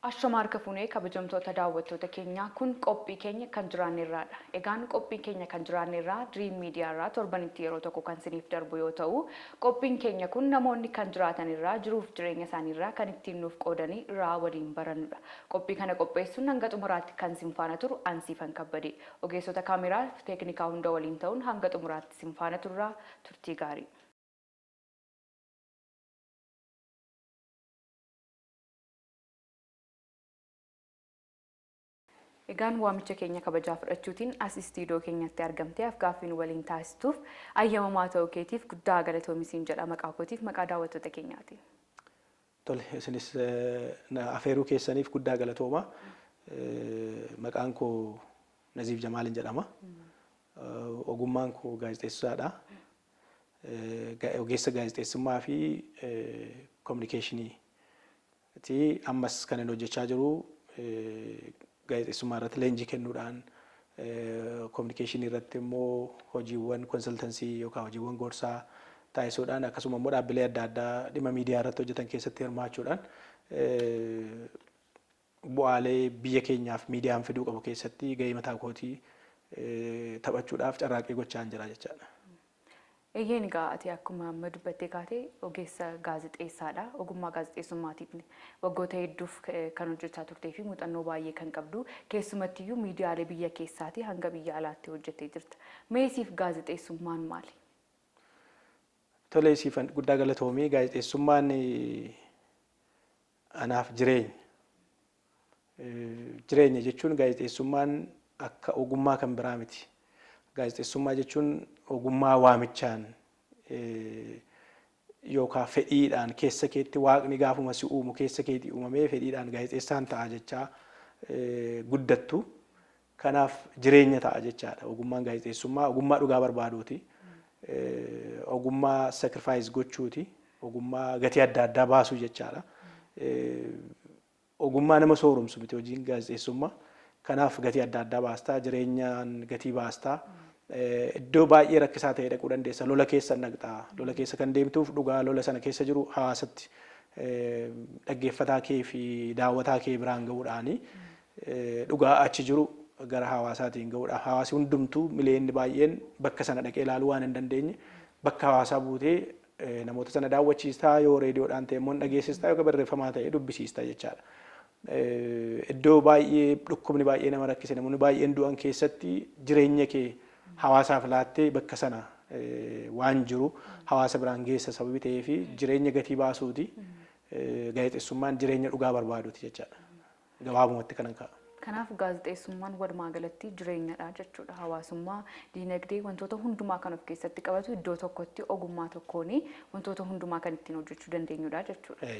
Ashama harka fuunee, kabajamtoota daawwattoota keenyaa, kun qophii keenya Kan Jiraannerraadha. Egaan qophiin keenya Kan Jiraannerraa Dream Media irraa torbanitti yeroo tokko kan siniif darbu yoo ta'u, qophiin keenya kun namoonni kan jiraatan irraa jiruuf jireenya isaanii irraa kan ittiin nuuf qoodanii irraa waliin barannudha. Qophii kana qopheessuun hanga xumuraatti kan sin faana turu an Siifan Kabbadee. Ogeessota kaameraa fi teeknikaa hunda waliin ta'uun hanga xumuraatti sin faana turra. Turtii gaarii. Egaan waamicha keenya kabajaa fudhachuutiin as istiidoo keenyatti argamtee afgaaffii nu waliin taasistuuf ayyamamaa ta'uu keetiif guddaa galatoomi siin jedha maqaa kootiif maqaa daawwattoota keenyaatiin. Tole, isinis na afeeruu keessaniif guddaa galatooma. Maqaan koo Naziif Jamaalin jedhama. Ogummaan koo gaazexeessaadha. Ogeessa gaazexeessummaa fi kominikeeshinii ti. Ammas kanin hojjechaa jiru gaazexeessummaa irratti leenjii kennuudhaan, kominikeeshinii irratti immoo hojiiwwan konsaltansii yookaan hojiiwwan gorsaa taasisuudhaan, akkasuma immoo dhaabbilee adda addaa dhimma miidiyaa irratti hojjetan keessatti hirmaachuudhaan bu'aalee biyya keenyaaf miidiyaan fiduu qabu keessatti gahee mataa kootii taphachuudhaaf carraaqqii gochaan jira jechaadha. Eeyyeen, egaa ati akkuma amma dubbattee kaate ogeessa gaazexeessaadha. Ogummaa gaazexeessummaatiin waggoota hedduuf kan hojjechaa turtee fi muuxannoo baay'ee kan qabdu, keessumattiyyuu miidiyaalee biyya keessaatii hanga biyya alaatti hojjettee jirta. Mee siif gaazexeessummaan maali? Tole Siifan, guddaa galatoomi. Gaazexeessummaan anaaf jireenya. Jireenya jechuun gaazexeessummaan akka ogummaa kan biraa miti. Gaazexeessummaa jechuun ogummaa waamichaan yookaan fedhiidhaan keessa keetti waaqni gaafuma si uumu keessa keetii uumamee fedhiidhaan gaazexeessaan ta'a jechaa guddattu. Kanaaf jireenya ta'a jechaadha. Ogummaan gaazexeessummaa ogummaa dhugaa barbaaduuti. Ogummaa sacrifice gochuuti. Ogummaa gatii adda addaa baasuu jechaadha. Ogummaa nama sooromsu miti hojiin gaazexeessummaa. Kanaaf gatii adda addaa baastaa, jireenyaan gatii baastaa. Iddoo baay'ee rakkisaa ta'e dhaquu dandeessa. Lola keessa dhaqxaa. Lola keessa kan deemtuuf dhugaa lola sana keessa jiru hawaasatti, dhaggeeffataa kee fi daawwataa kee biraan gahuudhaani, dhugaa achi jiru gara hawaasaatiin gahuudhaaf, hawaasi hundumtuu miliyeenni baay'een bakka sana dhaqee ilaaluu waan hin dandeenye, bakka hawaasaa buutee namoota sana daawwachiistaa, yoo reediyoodhaan ta'e immoo hin dhageessistaa, yoo barreeffamaa ta'e dubbisiista jechaadha. Iddoo baay'ee dhukkubni baay'ee nama rakkise, namoonni baay'een du'an keessatti jireenya kee hawaasaaf laattee bakka sana waan jiru hawaasa biraan geessa sababii ta'eef jireenya gatii baasuuti. Gaazexeessummaan jireenya dhugaa barbaaduuti jechaadha. Gabaabumatti kanan kaa'a. Kanaaf gaazexeessummaan walumaa galatti jireenyadha jechuudha. Hawaasummaa, diinagdee, wantoota hundumaa kan of keessatti qabatu, iddoo tokkotti ogummaa tokkoon wantoota hundumaa kan ittiin hojjechuu dandeenyudha jechuudha.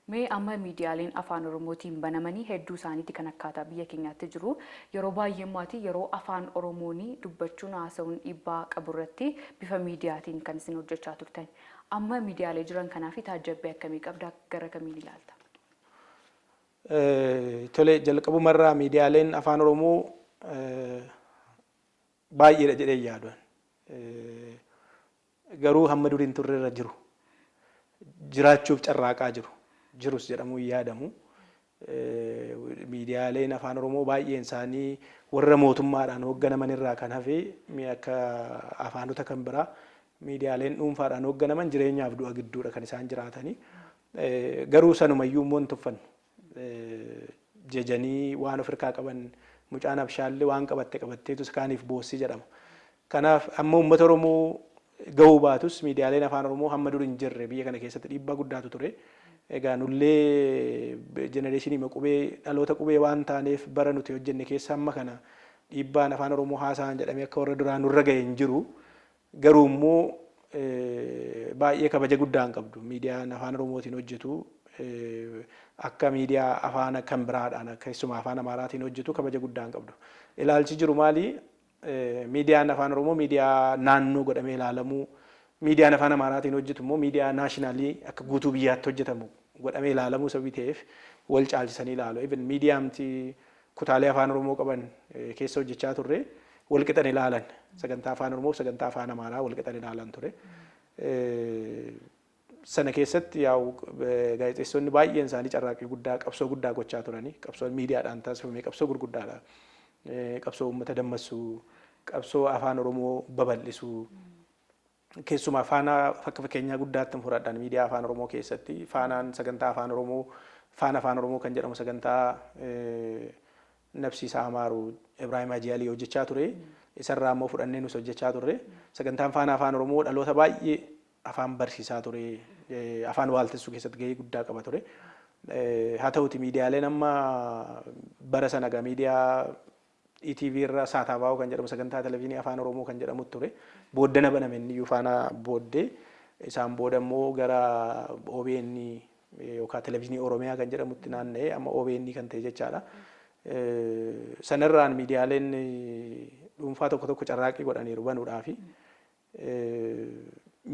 Mee amma miidiyaaleen Afaan Oromootiin banamanii hedduu isaaniiti kan akkaataa biyya keenyaatti jiru. Yeroo baay'ee immoo ati yeroo Afaan Oromoon dubbachuun haasa'uun dhiibbaa qabu irratti bifa miidiyaatiin kan isin hojjechaa turtan. Amma miidiyaalee jiran kanaaf taajjabbii akkamii qabda? Gara kamiin ilaalta? Tole, jalqabumarraa miidiyaaleen Afaan Oromoo baay'eedha jedhee hin yaadu. Garuu hamma dur hin turrerra jiru. Jiraachuuf carraaqaa jiru. Jirus jedhamuu hin yaadamu. Miidiyaaleen Afaan Oromoo baay'een isaanii warra mootummaadhaan hoogganaman irraa kan hafe, akka afaanota kan biraa miidiyaaleen dhuunfaadhaan hoogganaman jireenyaaf du'a gidduudha kan isaan jiraatanii. Garuu sanumayyuu immoo hin tuffannu. Jajanii waan of hirkaa qaban, mucaan abshaalli waan qabatte qabatteetu isa kaaniif boossi jedhama. Kanaaf amma uummata Oromoo gahuu baatus miidiyaaleen Afaan Oromoo hamma dur hin jirre biyya kana keessatti dhiibbaa guddaatu ture. Egaa nullee jenereeshinii qubee, dhaloota qubee waan taaneef, bara nuti hojjenne keessa hamma kana dhiibbaan Afaan Oromoo haasa'an jedhamee akka warra duraa nurra gahe hin jiru. Garuu immoo baay'ee kabaja guddaa hin qabdu. Miidiyaan Afaan Oromootiin hojjetu akka miidiyaa afaan kan biraadhaan, keessumaa Afaan Amaaraatiin hojjetu, kabaja guddaa hin qabdu. Ilaalchi jiru maali? Miidiyaan Afaan Oromoo miidiyaa naannoo godhamee ilaalamuu, miidiyaan Afaan Amaaraatiin hojjetu immoo miidiyaa naashinaalii akka guutuu biyyaatti hojjetamu godhamee ilaalamuu sababii ta'eef wal caalchisanii ilaalu. Even miidiyaamti kutaalee Afaan Oromoo qaban keessa hojjechaa turre wal qixan ilaalan. Sagantaa Afaan Oromoo fi sagantaa Afaan Amaaraa wal qixan ilaalan ture. Sana keessatti yaa'u gaazexeessonni baay'een isaanii carraaqqii guddaa, qabsoo guddaa gochaa turanii. Qabsoo miidiyaadhaan taasifame qabsoo gurguddaadha. Qabsoo uummata dammassuu, qabsoo Afaan Oromoo babal'isuu. Keessumaa Faanaa akka fakkeenyaa guddaatti fudhadhaan miidiyaa Afaan Oromoo keessatti Faanaan sagantaa Afaan Oromoo, Faana Afaan Oromoo kan jedhamu, sagantaa Nabsiisaa Amaaru, Ibraahim Hajii Alii hojjechaa ture. Isarraa immoo fudhannee nus hojjechaa turre. Sagantaan Faana Afaan Oromoo dhaloota baay'ee afaan barsiisaa ture. Afaan waaltessuu keessatti gahee guddaa qaba ture. Haa ta'uti, miidiyaaleen amma bara sana egaa miidiyaa ETV irra Saataabaa'oo kan jedhamu, sagantaa televezyiinii Afaan Oromoo kan jedhamu ture. Booddana baname inni iyyuu Faanaa booddee. Isaan booda immoo gara OBN yookaan Televezyiinii Oromiyaa kan jedhamutti naanna'ee amma OBN kan ta'e jechaadha. Sanarraan miidiyaaleen dhuunfaa tokko tokko carraaqqii godhaniiru banuudhaafi.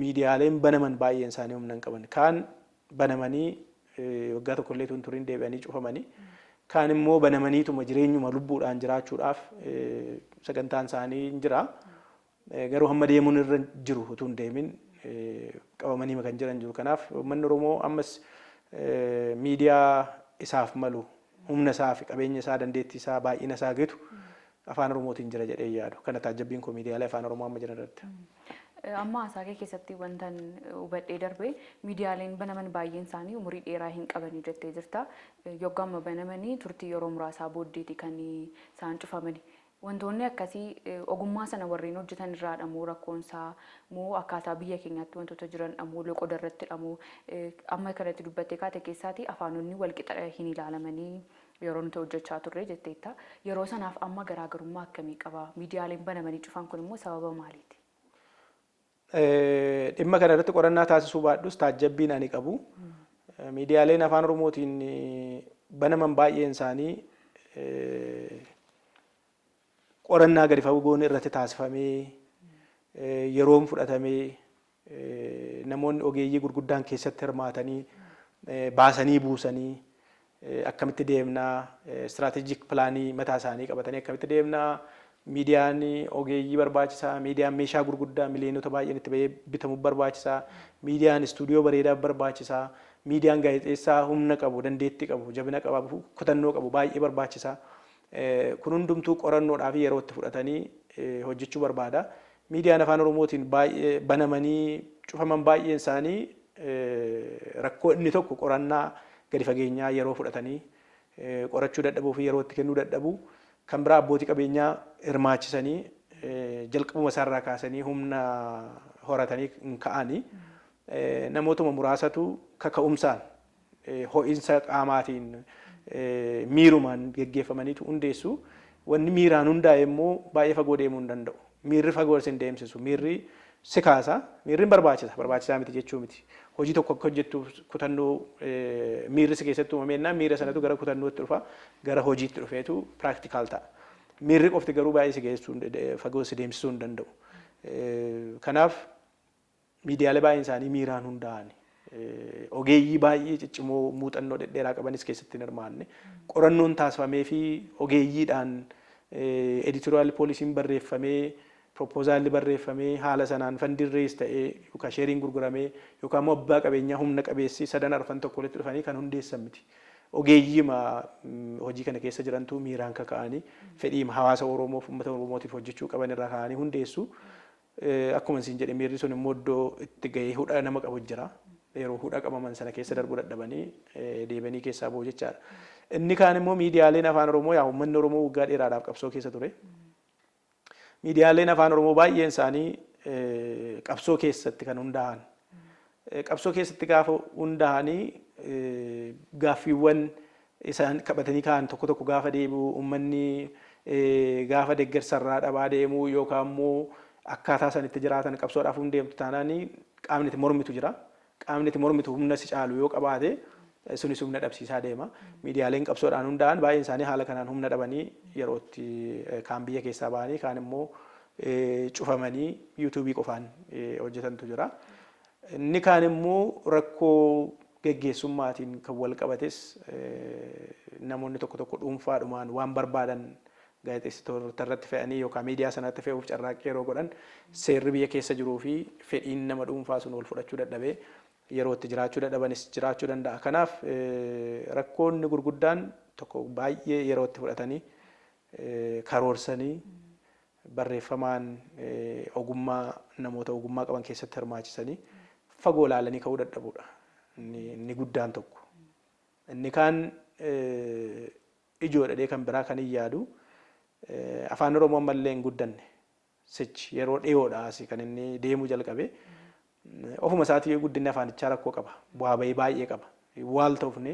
Miidiyaaleen banaman baay'een isaanii humna hin qaban. Kaan banamanii waggaa tokko illee tun turin deebi'anii cufamanii. Kaan immoo banamaniituma jireenyuma lubbuudhaan jiraachuudhaaf sagantaan isaanii hin jira. Garuu hamma deemuun irra jiru utuu hin deemin qabamanii kan jiran jiru. Kanaaf uummanni Oromoo ammas miidiyaa isaaf malu, humna isaa fi qabeenya isaa, dandeettii isaa, baay'ina isaa gitu Afaan Oromootiin jira jedhee yaadu. Kana taajjabbiin koo miidiyaalee Afaan Oromoo amma jiran irratti. Amma haasaa kee keessatti wantan hubadhee darbe, miidiyaaleen banaman baay'een isaanii umurii dheeraa hin qabanii jettee jirta. Yoggaa amma banamanii turtii yeroo muraasaa booddeeti kan isaan cufamani. Wantoonni akkasii ogummaa sana warreen hojjetan irraadha moo rakkoonsaa, moo akkaataa biyya keenyaatti wantoota jiran moo loqoda irratti moo? Amma kanatti dubbattee kaate keessaati afaanonni walqixa hin ilaalamanii yeroo nuti hojjechaa turre jetteetta. Yeroo sanaaf amma garaagarummaa akkamii qaba? Miidiyaaleen banamanii cufan kun immoo sababa maaliiti? Dhimma kana irratti qorannaa taasisuu baadhus, taajjabbiin ani qabu, miidiyaaleen Afaan Oromootiin banaman baay'een isaanii qorannaa gadi fagoon irratti taasifamee, yeroon fudhatamee, namoonni ogeeyyii gurguddaan keessatti hirmaatanii, baasanii buusanii, akkamitti deemnaa, strategic planii mataa isaanii qabatanii akkamitti deemnaa, miidiyaan ogeeyyii barbaachisaa, miidiyaan meeshaa gurguddaa miliyoonota baay'een itti bahee bitamuu barbaachisaa, miidiyaan istuudiyoo bareedaa barbaachisaa, miidiyaan gaazexeessaa humna qabu, dandeettii qabu, jabina qabu, kutannoo qabu baay'ee barbaachisaa. Kun hundumtuu qorannoodhaaf yeroo itti fudhatanii hojjechuu barbaada. Miidiyaan Afaan Oromootiin baay'ee banamanii cufaman baay'een isaanii rakkoo inni tokko qorannaa gadi fageenyaa yeroo fudhatanii qorachuu dadhabuu fi yeroo itti kennuu dadhabuu, kan biraa abbootii qabeenyaa hirmaachisanii jalqabuma isaarraa kaasanii humna horatanii hin ka'anii, namootuma muraasatu kaka'umsaan, ho'insa qaamaatiin, miirumaan geggeeffamaniitu hundeessu. Wanni miiraan hundaa'e immoo baay'ee fagoo deemuu hin danda'u. Miirri fagoo sin deemsisu. Miirri si kaasa. Miirri barbaachisa. Barbaachisaa miti jechuu miti. Hojii tokko akka hojjettuuf kutannoo miirri si keessatti uumamennaan miira sanatu gara kutannootti dhufa. Gara hojiitti dhufeetu practical ta'a. Miirri qofti garuu baay'ee si geessuu, fagoo si deemsisuu hin danda'u. Kanaaf miidiyaalee baay'een isaanii miiraan hundaa'an. Ogeeyyii baay'ee ciccimoo muuxannoo dhedheeraa qabanis keessatti hin hirmaanne. Qorannoon taasifamee fi ogeeyyiidhaan editorial policyn barreeffamee, proposalli barreeffamee, haala sanaan fundiin raise ta'ee yookaan shareiin gurguramee yookaan immoo abbaa qabeenyaa humna qabeessi sadan arfan tokko walitti dhufanii kan hundeessan miti. Ogeeyyiima hojii kana keessa jirantu miiraan kaka'anii, fedhiima hawaasa Oromoof, uummata Oromootiif hojjechuu qaban irraa ka'anii hundeessu. Akkuma isin jedhe, miirri sun immoo iddoo itti gahee hudha nama qabu jira. Yeroo hudha qabaman sana keessa darbuu dadhabanii deebi'anii keessaa bahu jechaadha. Inni kaan immoo miidiyaaleen Afaan Oromoo, yaa uummanni Oromoo waggaa dheeraadhaaf qabsoo keessa ture. Miidiyaaleen Afaan Oromoo baay'een isaanii qabsoo keessatti kan hundaa'an. Qabsoo keessatti gaafa hundaa'anii gaaffiiwwan isaan qabatanii ka'an tokko tokko gaafa deebi'u, uummanni gaafa deeggarsa irraa dhabaa deemu yookaan immoo akkaataa isaan itti jiraatan qabsoodhaaf hundeemtu taanaan qaamni itti mormitu jira. Qaamni itti mormitu humna si caalu yoo qabaate, sunis humna dhabsiisaa deema. Miidiyaaleen qabsoodhaan hundaa'an baay'een isaanii haala kanaan humna dhabanii yeroo itti kaan biyya keessaa bahanii, kaan immoo cufamanii YouTubeii qofaan hojjetantu jira. Inni kaan immoo rakkoo geggeessummaatiin kan wal qabates, namoonni tokko tokko dhuunfaadhumaan waan barbaadan gaazexeessitoota irratti fe'anii yookaan miidiyaa sanatti fe'uuf carraaqqii yeroo godhan, seerri biyya keessa jiruu fi fedhiin nama dhuunfaa sun wal fudhachuu dadhabee Yeroo itti jiraachuu dadhabanis jiraachuu danda'a. Kanaaf rakkoonni gurguddaan tokko baay'ee yeroo itti fudhatanii, karoorsanii, barreeffamaan ogummaa, namoota ogummaa qaban keessatti hirmaachisanii, fagoo ilaalanii ka'uu dadhabuudha. Inni guddaan tokko. Inni kaan ijoo dhadhee kan biraa kan hin yaadu, Afaan Oromoo ammallee hin guddanne. Sichi yeroo dhiyoodha asii kan inni deemuu jalqabe. Ofuma isaatii guddinni afaanichaa rakkoo qaba. Bu'aa bahii baay'ee qaba. Waal ta'ufne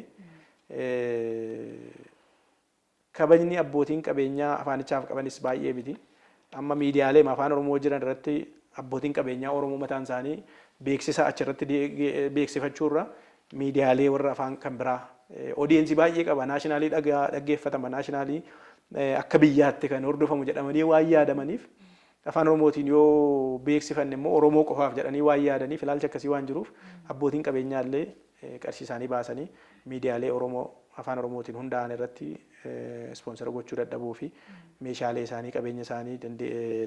kabajni abbootiin qabeenyaa afaanichaaf qabanis baay'ee miti. Amma miidiyaalee Afaan Oromoo jiran irratti abbootiin qabeenyaa Oromoo mataan isaanii beeksisa achirratti beeksifachuurra miidiyaalee warra afaan kan biraa audience baay'ee qaba, national dhaggeeffatama, national akka biyyaatti kan hordofamu jedhamanii waan yaadamaniif, Afaan Oromootiin yoo beeksifanne immoo Oromoo qofaaf jedhanii waan yaadaniif, ilaalcha akkasii waan jiruuf, abbootiin qabeenyaa illee qarshii isaanii baasanii miidiyaalee Oromoo Afaan Oromootiin hundaa'an irratti sponsor gochuu dadhabuu fi meeshaalee isaanii, qabeenya isaanii,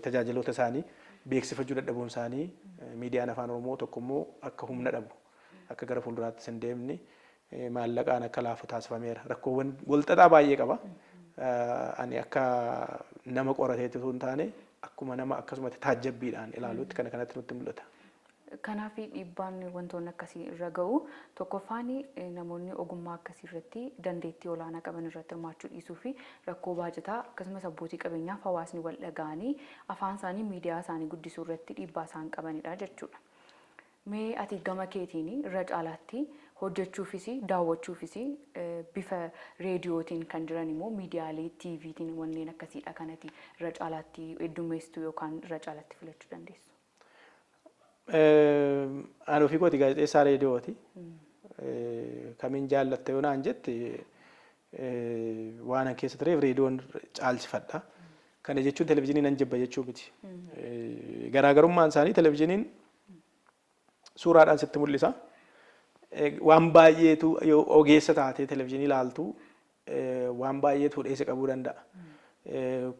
tajaajiloota isaanii beeksifachuu dadhabuun isaanii miidiyaan Afaan Oromoo tokko immoo akka humna dhabu, akka gara fuulduraattis hin deemne, maallaqaan akka laafu taasifameera. Rakkoowwan walxaxaa baay'ee qaba. Ani akka nama qorateetti osoo hin taane, akkuma nama akkasumatti taajjabbiidhaan ilaalutti kana kanatti nutti mul'ata. Kanaaf dhiibbaan wantoonni akkasii irra ga'u tokkoffaan namoonni ogummaa akkasii irratti dandeettii olaanaa qaban irratti hirmaachuu dhiisuu fi rakkoo baajataa, akkasumas abbootii qabeenyaaf hawaasni wal dhaga'anii afaan isaanii, miidiyaa isaanii guddisuu irratti dhiibbaa isaan qabanidha jechuudha. Mee ati gama keetiin irra caalaatti hojjechuufis daawwachuufis bifa reediyootiin kan jiran immoo miidiyaalee TVtiin wanneen akkasiidha kanati irra caalaatti heddummeessitu yookaan irra caalaatti filachuu dandeessu? Ani ofii kooti gaazexeessaa reediyooti. Kamiin jaallatta yoo naan jette, waan an keessa tureef reediyoon caalchifadha. Kana jechuun televizyiinii nan jibba jechuu miti. Garaagarummaan isaanii televizyiiniin suuraadhaan sitti mul'isa. Waan baay'eetu, yoo ogeessa taatee televizyiinii ilaaltu, waan baay'eetu hudhee si qabuu danda'a.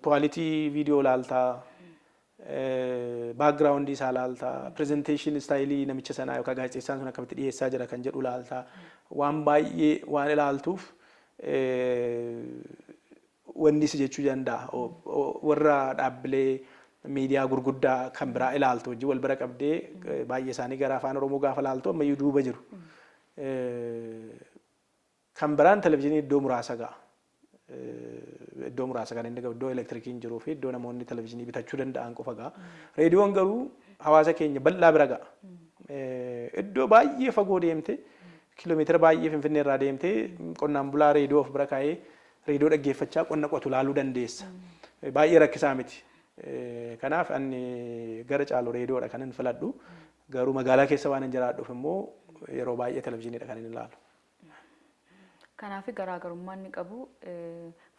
Quality viidiyoo ilaaltaa, background isaa ilaaltaa, presentation style namicha sanaa yookaan gaazexeessaan sun akkamitti dhiyeessaa jira kan jedhu ilaaltaa. Waan baay'ee waan ilaaltuuf wanni si jechuu danda'a. Warra dhaabbilee miidiyaa gurguddaa kan biraa ilaaltu wajjin wal bira qabdee baay'ee isaanii gara Afaan Oromoo gaafa ilaaltu ammayyuu duuba jiru. Kan biraan televizyiinii iddoo muraasa ga'a. Iddoo muraasa kan inni gahu iddoo elektirikiin jiruu fi iddoo namoonni televizyiinii bitachuu danda'an qofa ga'a. Reediyoon garuu hawaasa keenya bal'aa bira ga'a. Iddoo baay'ee fagoo deemte, kiiloomeetira baay'ee Finfinnee irraa deemtee, qonnaan bulaa reediyoo of bira kaa'ee reediyoo dhaggeeffachaa qonna qotu ilaaluu dandeessa. Baay'ee rakkisaa miti. Kanaaf ani gara caalu reediyoodha kan hin filadhu. Garuu magaalaa keessa waan hin jiraadhuuf immoo yeroo baay'ee televizyiiniidha kan hin ilaalu. Kanaaf garaagarummaan inni qabu,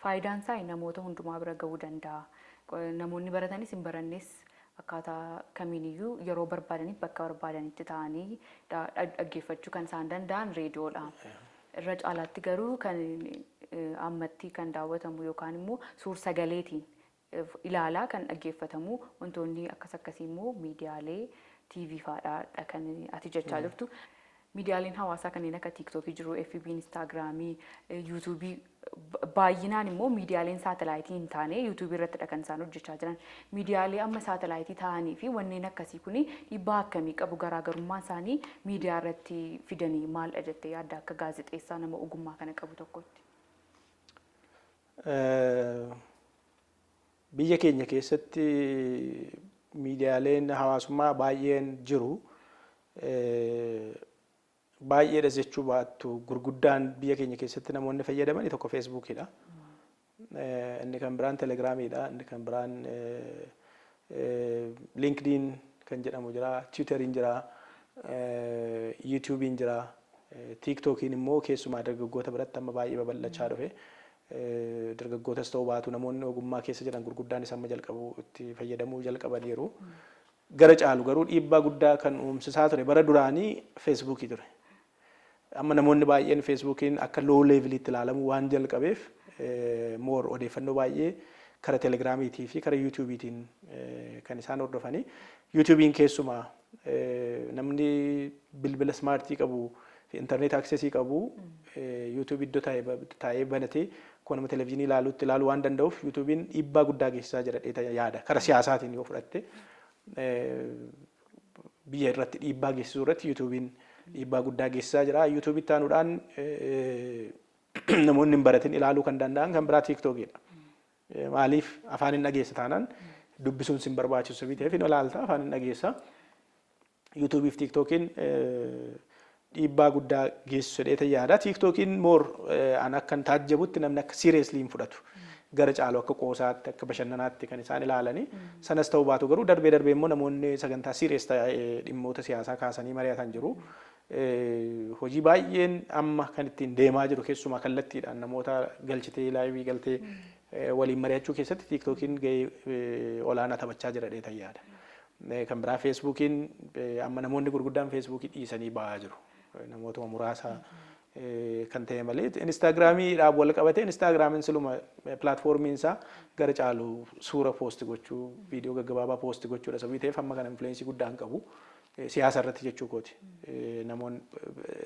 faayidaan isaa namoota hundumaa bira gahuu danda'a. Namoonni baratanis hin barannes akkaataa kamiiniyyuu yeroo barbaadanitti bakka barbaadanitti ta'anii dhaggeeffachuu kan isaan danda'an reediyoodha. Irra caalaatti garuu kan ammatti kan daawwatamu yookaan immoo suur sagaleetiin ilaalaa kan dhaggeeffatamu wantoonni akkas akkasii immoo miidiyaalee TV fa'aadha kan ati jechaa jirtu. Miidiyaaleen hawaasaa kanneen akka TikTokii jiru, FB, Instagramii, YouTubeii, baay'inaan immoo miidiyaaleen saatalaayitii hin taane YouTubeii irrattidha kan isaan hojjechaa jiran. Miidiyaalee amma saatalaayitii ta'anii fi wanneen akkasii kuni dhiibbaa akkamii qabu? Garaagarummaan isaanii miidiyaa irratti fidanii maaldha jettee yaadda akka gaazexeessaa nama ogummaa kana qabu tokkotti? Biyya keenya keessatti miidiyaaleen hawaasummaa baay'een jiru. Baay'eedhas jechuu baattu, gurguddaan biyya keenya keessatti namoonni fayyadaman tokko Feesbuukiidha. Inni kan biraan Telegiraamiidha. Inni kan biraan LinkedIn kan jedhamu jira. Tiwiiteriin jira. YouTubeiin jira. TikTokiin immoo keessumaa dargaggoota biratti amma baay'ee babal'achaa dhufe. Dargaggootas ta'uu baatu, namoonni ogummaa keessa jiran gurguddaanis amma jalqabu itti fayyadamuu jalqabaniiru. Gara caalu garuu dhiibbaa guddaa kan uumsisaa ture bara duraanii Feesbuukii ture. Amma namoonni baay'een Feesbuukiin akka low leveliitti ilaalamuu waan jalqabeef, more odeeffannoo baay'ee kara Telegiraamiitii fi kara YouTubeiitiin kan isaan hordofanii. YouTubeiin keessumaa Namni bilbila smartii qabu, internet accessii qabu, YouTubeii iddoo taa'ee banatee akkuma nama televezyiinii ilaaluutti ilaaluu waan danda'uuf, YouTubeiin dhiibbaa guddaa geessisaa jira yaada. Kara siyaasaatiin yoo fudhatte, biyya irratti dhiibbaa geessisuu irratti YouTubeiin dhiibbaa guddaa geessisaa jira. YouTubeitti aanuudhaan namoonni hin baratin ilaaluu kan danda'an kan biraa TikTokiidha. Maaliif? Afaan hin dhageessa taanaan dubbisuun sin barbaachisu sababii ta'eef hin ilaalta, afaan hin dhageessa. YouTubeii fi TikTokiin dhiibbaa guddaa geessisu jedhee yaada. TikTokiin more an akkan taajjabutti namni akka seriously hin fudhatu. Gara caalu akka qoosaatti, akka bashannanaatti kan isaan ilaalanii. Sanas ta'uu baatu garuu darbee darbee immoo namoonni sagantaa serious ta'e dhimmoota siyaasaa kaasanii mari'atan jiru. Hojii baay'een amma kan ittiin deemaa jiru, keessumaa kallattiidhaan namoota galchitee liveii galtee waliin mari'achuu keessatti TikTokiin gahee olaanaa taphachaa jira jedhee yaada. Kan biraa Facebookiin, amma namoonni gurguddaan Facebookii dhiisanii ba'aa jiru. Namootuma muraasa kan ta'e malee. Instagramiidhaan wal qabatee, Instagramiin siluma platformiin isaa gara caalu suura post gochuu, viidiyoo gaggabaabaa post gochuudha sababii ta'eef amma kana influenceii guddaa hin qabu. Siyaasa irratti jechuu kooti. Namoonni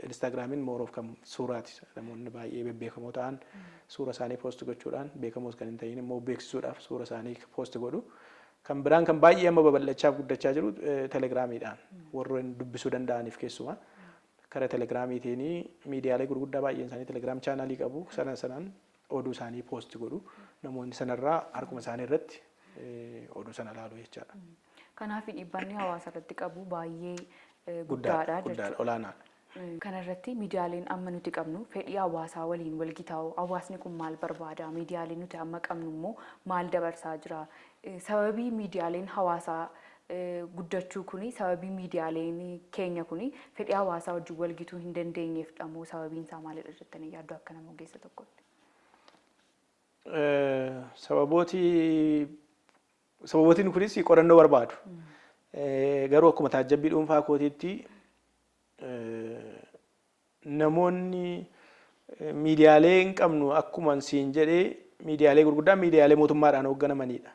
Instagramiin more of kan suuraati. Namoonni baay'ee bebbeekamoo ta'an suura isaanii post gochuudhaan, beekamoos kan hin ta'in immoo beeksisuudhaaf suura isaanii post godhu. Kan biraan kan baay'ee amma babal'achaa guddachaa jiru Telegramiidhaan warreen dubbisuu danda'aniif, keessumaa kara Telegramiitiin miidiyaalee gurguddaa baay'een isaanii Telegram channelii qabu. Sana sanaan oduu isaanii post godhu, namoonni sanarraa harkuma isaanii irratti oduu sana ilaalu jechaadha. Kanaaf dhiibbanni hawaasa irratti qabu baay'ee guddaadha jechuudha. Olaanaadha. Kana irratti miidiyaaleen amma nuti qabnu fedhii hawaasaa waliin wal gitaa'u, hawaasni kun maal barbaada, miidiyaaleen nuti amma qabnu immoo maal dabarsaa jira, sababii miidiyaaleen hawaasaa guddachuu kuni sababii miidiyaaleen keenya kuni fedhii hawaasaa wajjin wal gituu hin dandeenyeef moo sababiin isaa maalidha jettanii yaaddu akka nama ogeessa tokkotti? Sababootiin kunis qorannoo barbaadu. Garuu akkuma taajjabbii dhuunfaa kootiitti, namoonni miidiyaalee hin qabnu, akkuma siin jedhee, miidiyaalee gurguddaan miidiyaalee mootummaadhaan hoogganamanidha.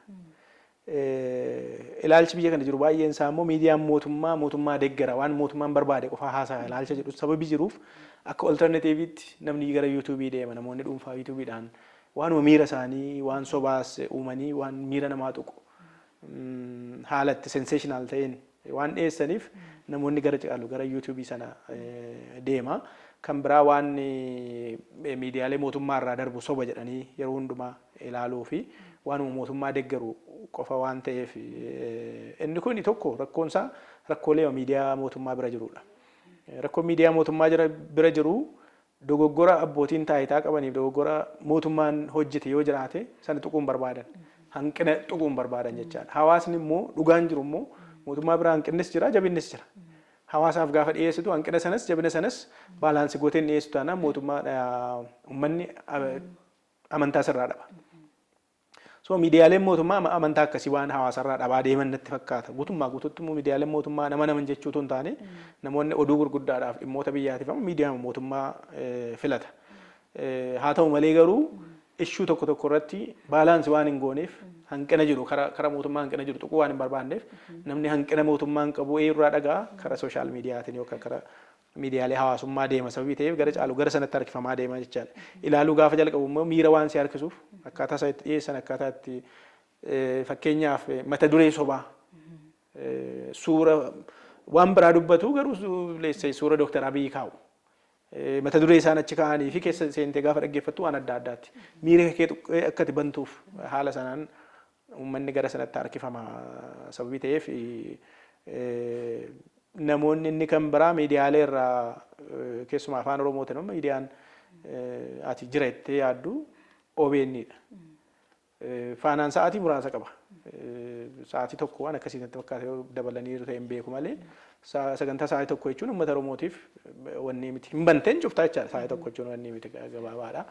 Ilaalchi biyya kana jiru baay'een isaa immoo miidiyaan mootummaa mootummaa deeggara, waan mootummaan barbaade qofaa haasa'a ilaalcha jedhu sababii jiruuf, akka alternativeitti namni gara YouTubeii deema. Namoonni dhuunfaa YouTubeiidhaan waanuma miira isaanii, waan sobaas uumanii, waan miira namaa tuqu haala itti sensational ta'een waan dhiyeessaniif, namoonni gara caalu gara YouTubeii sana deema. Kan biraa waan miidiyaalee mootummaa irraa darbu soba jedhanii yeroo hundumaa ilaaluu fi waanuma mootummaa deeggaru qofa waan ta'eef, inni kun tokko rakkoonsaa rakkoolee miidiyaa mootummaa bira jirudha. Rakkoon miidiyaa mootummaa bira jiru dogoggora abbootiin taayitaa qabaniif dogoggora mootummaan hojjete yoo jiraate sana tuquun barbaadan. Hanqina tuquun barbaadan jechaadha. Hawaasni immoo dhugaan jiru immoo mootummaa bira hanqinnis jira, jabinnis jira. Hawaasaaf gaafa dhiyeessitu hanqina sanas jabina sanas balanceii gooteen dhiyeessitu taanaan mootummaa uummanni amantaa sirraa dhaba. So miidiyaaleen mootummaa amantaa akkasii waan hawaasarraa dhabaa deeman natti fakkaata. Guutummaa guututti immoo miidiyaaleen mootummaa nama naman jechuutu hin taane, namoonni oduu gurguddaadhaaf, dhimmoota biyyaatiif amma miidiyaa mootummaa filata. Haa ta'u malee garuu issue tokko tokko irratti balanceii waan hin gooneef, hanqina jiru kara mootummaa hanqina jiru tuquu waan hin barbaanneef, namni hanqina mootummaan qabu eenyurraa dhagaa? Kara social mediaatiin yookaan kara miidiyaalee hawaasummaa deema sababii ta'eef, gara caalu gara sanatti harkifamaa deema jechaadha. Ilaaluu gaafa jalqabu immoo miira waan si harkisuuf, akkaataa isaa itti dhiyeessan, akkaataa itti, fakkeenyaaf, mata duree sobaa, suura waan biraa dubbatu garuu suura Dooktar Abiyyi kaa'u. Mata duree isaan achi kaa'anii fi keessa seentee gaafa dhaggeeffattu waan adda addaati. Miira kee akka ati bantuuf haala sanaan uummanni gara sanatti harkifama sababii ta'eef, namoonni inni kan biraa miidiyaalee irraa, keessumaa afaan Oromootiin miidiyaan ati jira jettee yaaddu OBN dha. Faanaan sa'aatii muraasa qaba. Sa'aatii tokko waan akkasii natti fakkaata, yoo dabalaniiru ta'e hin beeku malee, sagantaa sa'aatii tokko jechuun uummata Oromootiif wanni miti. Hin banteen cuftaa jechaadha, sa'aatii tokko jechuun wanni miti, gabaabaadha.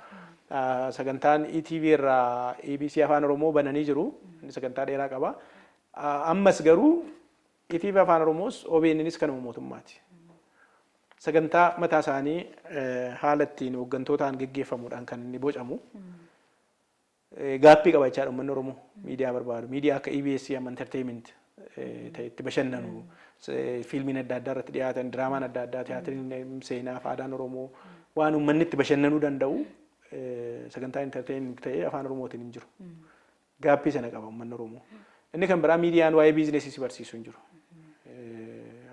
Sagantaan ETV irraa EBC Afaan Oromoo bananii jiru. Sagantaa dheeraa qaba. Ammas garuu ETV Afaan Oromoos OBNnis kanuma mootummaati. Sagantaa mataa isaanii haala ittiin hooggantootaan geggeeffamuudhaan kan inni bocamu. Gapii qaba jechaadha uummanni Oromoo miidiyaa barbaadu. Miidiyaa akka EBS amma entertainment ta'e itti bashannanu, fiilmiin adda addaa irratti dhiyaatan, diraamaan adda addaa, tiyaatiriin seenaa fi aadaan Oromoo, waan uummanni itti bashannanuu danda'u sagantaa entertaining ta'e afaan Oromootiin hin jiru. Gaappii sana qaba uummanni Oromoo. Inni kan biraa miidiyaan waa'ee biizinesii si barsiisu hin jiru.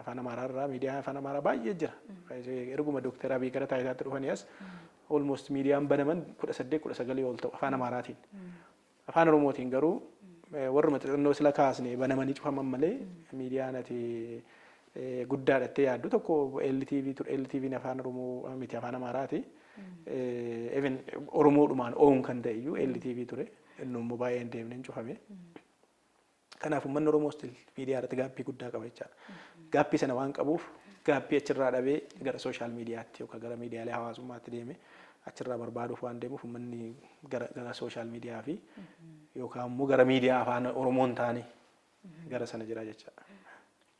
Afaan Amaaraa irraa miidiyaan afaan Amaaraa baay'ee jira. Erguma Dooktar Abiy gara taayitaatti dhufanii as almost miidiyaan banaman 18, 19 ol ta'u afaan Amaaraatiin. Afaan Oromootiin garuu warruma xixinnoo sila kaasne banamanii cufaman malee miidiyaan ati guddaadhattee yaaddu tokko LTV ture. LTV'n afaan Oromoo miti, afaan Amaaraati. Even Oromoodhumaan own kan ta'e iyyuu LTV ture. Inni immoo baay'ee hin deemne, hin cufame. Kanaaf uummanni Oromoo still miidiyaa irratti gaappii guddaa qaba jechaadha. Gaappii sana waan qabuuf gaappii achirraa dhabee gara social miidiyaatti yookaan gara miidiyaalee hawaasummaatti deeme achirraa barbaaduuf waan deemuuf uummanni gara social miidiyaa fi yookaan immoo gara miidiyaa afaan Oromoo hin taane gara sana jira jechaadha.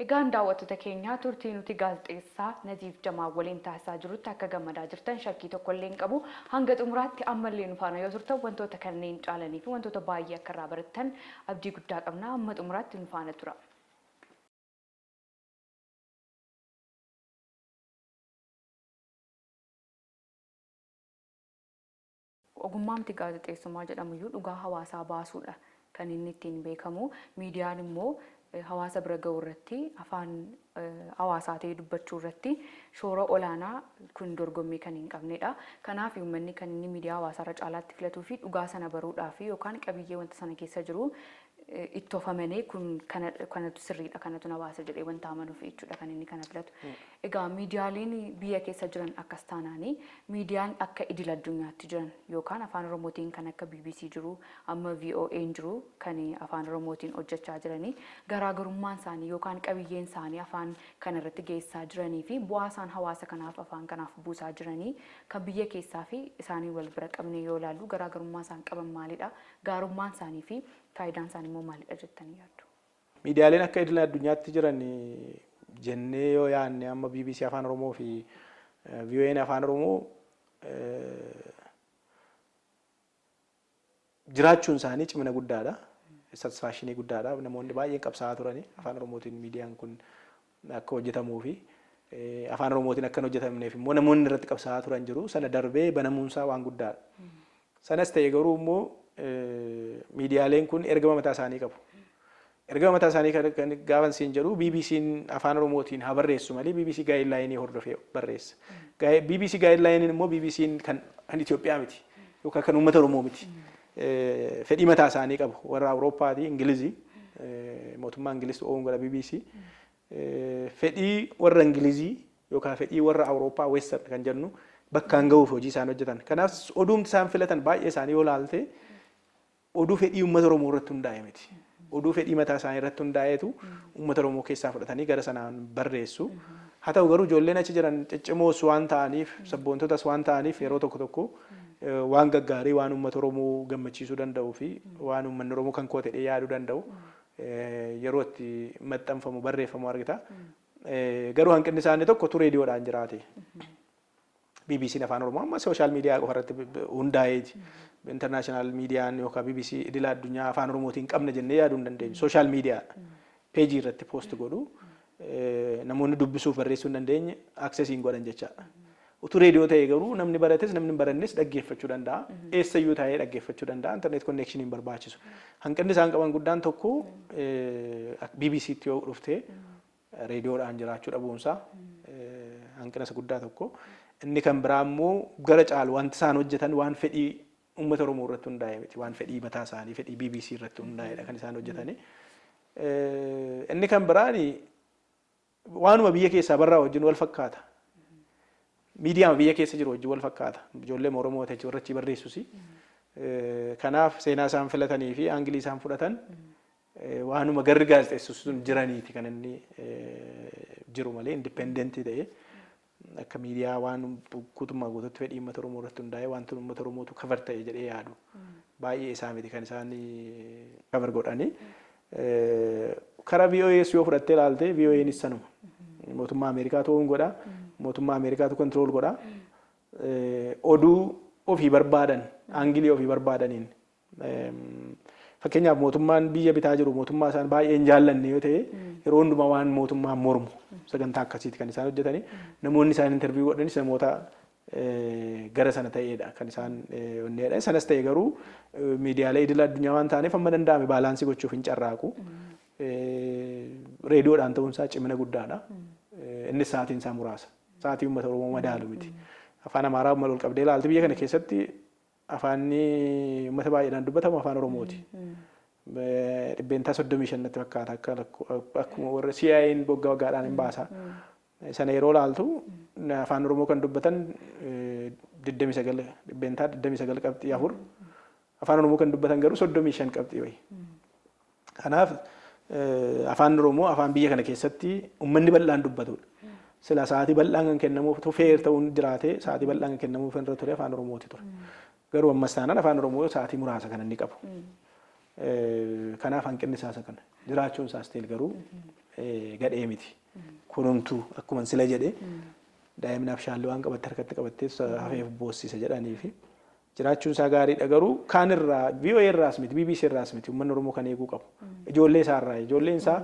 Egaan daawwattoota keenyaa, turtii nuti gaazexeessaa Naziif Jamaal waliin taasisaa jirutti akka gammadaa jirtan shakkii tokko illee hin qabu. Hanga xumuraatti ammallee nu faana yoo turtan wantoota kanneen caalanii fi wantoota baay'ee akka irraa barattan abdii guddaa qabna. Amma xumuraatti nu faana tura. Ogummaamti gaazexeessummaa jedhamu iyyuu dhugaa hawaasaa baasuudha kan inni ittiin beekamu. Miidiyaan immoo hawaasa bira ga'uu irratti, afaan hawaasaa ta'ee dubbachuu irratti shoora olaanaa kun dorgommii kan hin qabnedha. Kanaaf uummanni kan inni miidiyaa hawaasaa irra caalaatti filatuu fi dhugaa sana baruudhaaf yookaan qabiyyee wanta sana keessa jiru itti ofamanee kun kanatu sirriidha, kanatu na baasa jedhee wanta amanuuf jechuudha kan inni kana filatu. Egaa miidiyaaleen biyya keessa jiran akkas taanaanii, miidiyaan akka idil addunyaatti jiran yookaan afaan Oromootiin kan akka BBC jiru, amma VOA'n jiru, kan afaan Oromootiin hojjechaa jiranii, garaagarummaan isaanii yookaan qabiyyeen isaanii afaan kana irratti geessaa jiranii fi bu'aa isaan hawaasa kanaaf afaan kanaaf buusaa jiranii kan biyya keessaa fi isaanii wal bira qabnee yoo ilaallu garaagarummaa isaan qaban maalidha? Gaarummaan isaanii fi faayidaan isaanii immoo maalidha jettanii yaaddu? Miidiyaaleen akka idil addunyaatti jiran jennee yoo yaadne, amma BBC afaan Oromoo fi VOA'n afaan Oromoo jiraachuun isaanii cimina guddaadha. Satisfaction guddaadha. Namoonni baay'een qabsaa'aa turani afaan Oromootiin miidiyaan kun akka hojjetamuu fi afaan Oromootiin akka hin hojjetamneef immoo namoonni irratti qabsaa'aa turan jiru. Sana darbee banamuunsaa waan guddaadha. Sanas ta'e garuu immoo miidiyaaleen kun ergama mataa isaanii qabu. Ergama mataa isaanii kan gaafan siin jedhu, BBC'n afaan Oromootiin haa barreessu malee BBC guideline hordofee barreessa. BBC guideline immoo BBC'n kan Itoophiyaa miti yookaan kan uummata Oromoo miti. Fedhii mataa isaanii qabu. Warra Awurooppaati, Ingilizii, mootummaa Ingiliz own godha BBC. Fedhii warra Ingilizii yookaan fedhii warra Awurooppaa, Western kan jennu, bakkaan gahuuf hojii isaan hojjetan. Kanaaf oduumti isaan filatan baay'ee isaanii yoo ilaalte oduu fedhii uummata Oromoo irratti hundaa'e miti. Oduu fedhii mataa isaanii irratti hundaa'eetu uummata Oromoo keessaa fudhatanii gara sanaan barreessu. Haa ta'u garuu ijoolleen achi jiran ciccimoos waan ta'aniif, sabboontotas waan ta'aniif, yeroo tokko tokko waan gaggaarii, waan uummata Oromoo gammachiisuu danda'uu fi waan uummanni Oromoo kan koo ta'ee yaaduu danda'u yeroo itti maxxanfamu, barreeffamu argita. Garuu hanqinni isaanii tokko tu reediyoodhaan jiraate. BBC'n afaan Oromoo amma social miidiyaa qofa irratti hundaa'eeti. International miidiyaan yookaan BBC idila addunyaa afaan Oromootiin qabna jennee yaaduu hin dandeenyu. Social miidiyaadha. Peejii irratti post godhu. Namoonni dubbisuuf barreessuu hin dandeenye access hin godhan jechaadha. Utuu reediyoo ta'e garuu namni barates namni hin barannes dhaggeeffachuu danda'a. Eessayyuu taa'ee dhaggeeffachuu danda'a. Internet connection hin barbaachisu. Hanqinni isaan qaban guddaan tokko BBC'tti yoo dhufte reediyoodhaan jiraachuu dhabuunsaa hanqina isa guddaa tokko. Inni kan biraa immoo gara caalu wanti isaan hojjetan waan fedhii uummata Oromoo irratti hundaa'e miti. Waan fedhii mataa isaanii, fedhii BBC irratti hundaa'edha kan isaan hojjetani. Inni kan biraan waanuma biyya keessaa barraa wajjin wal fakkaata. Miidiyaama biyya keessa jiru wajjin wal fakkaata. Ijoollee Oromoo ta'e warra achii barreessusi. Kanaaf seenaa isaan filatanii fi angle isaan fudhatan waanuma garri gaazexeessu sun jiraniiti kan inni jiru malee independent ta'ee akka miidiyaa waan guutummaa guututti fedhii uummata Oromoo irratti hundaa'ee wanti uummata Oromootu cover ta'e jedhee yaadu baay'ee isaa miti kan isaan cover godhanii. Karaa VOAs yoo fudhattee ilaalte, VOAnis sanuma. Mootummaa Ameerikaatu own godha. Mootummaa Ameerikaatu control godha. Oduu ofii barbaadan, angle ofii barbaadaniin Fakkeenyaaf, mootummaan biyya bitaa jiru mootummaa isaan baay'ee hin jaallanne yoo ta'e, yeroo hundumaa waan mootummaan mormu sagantaa akkasiiti kan isaan hojjetanii. Namoonni isaan interview godhanis namoota gara sana ta'edha kan isaan onneedha. Sanas ta'e garuu miidiyaalee idil addunyaa waan ta'aniif amma danda'ame balance gochuuf hin carraaqu. Reediyoodhaan ta'uun isaa cimina guddaadha. Innis sa'aatiin isaa muraasa. Sa'aatii uummata Oromoo madaalu miti. Afaan Amaaraa ol qabdee ilaalti, biyya kana keessatti afaanni uummata baay'eedhaan dubbatamu Afaan Oromooti. 35% natti fakkaata, akka akkuma warra CIA'n waggaa waggaadhaan hin baasa. Sana yeroo ilaaltu Afaan Oromoo kan dubbatan 29, 29.4%, Afaan Oromoo kan dubbatan garuu 35 qabxii wayi. Kanaaf Afaan Oromoo afaan biyya kana keessatti uummanni bal'aan dubbatudha. Sila sa'aatii bal'aan kan kennamuuf fair ta'uun jiraate, sa'aatii bal'aan kan kennamuuf irra ture Afaan Oromooti ture. Garuu ammas taanaan Afaan Oromoo sa'aatii muraasa kan inni qabu. Kanaaf hanqinni isaa isa kana. Jiraachuun isaas ta'e garuu gadhee miti. Kunumtuu akkuma sila jedhe, daa'imni abshaalli waan qabatte harkatti qabattee hafeef boossisa jedhanii fi jiraachuun isaa gaariidha, garuu kaan irraa, VOA irraas miti, BBC irraas miti, uummanni Oromoo kan eeguu qabu. Ijoollee isaa irraa, ijoolleen isaa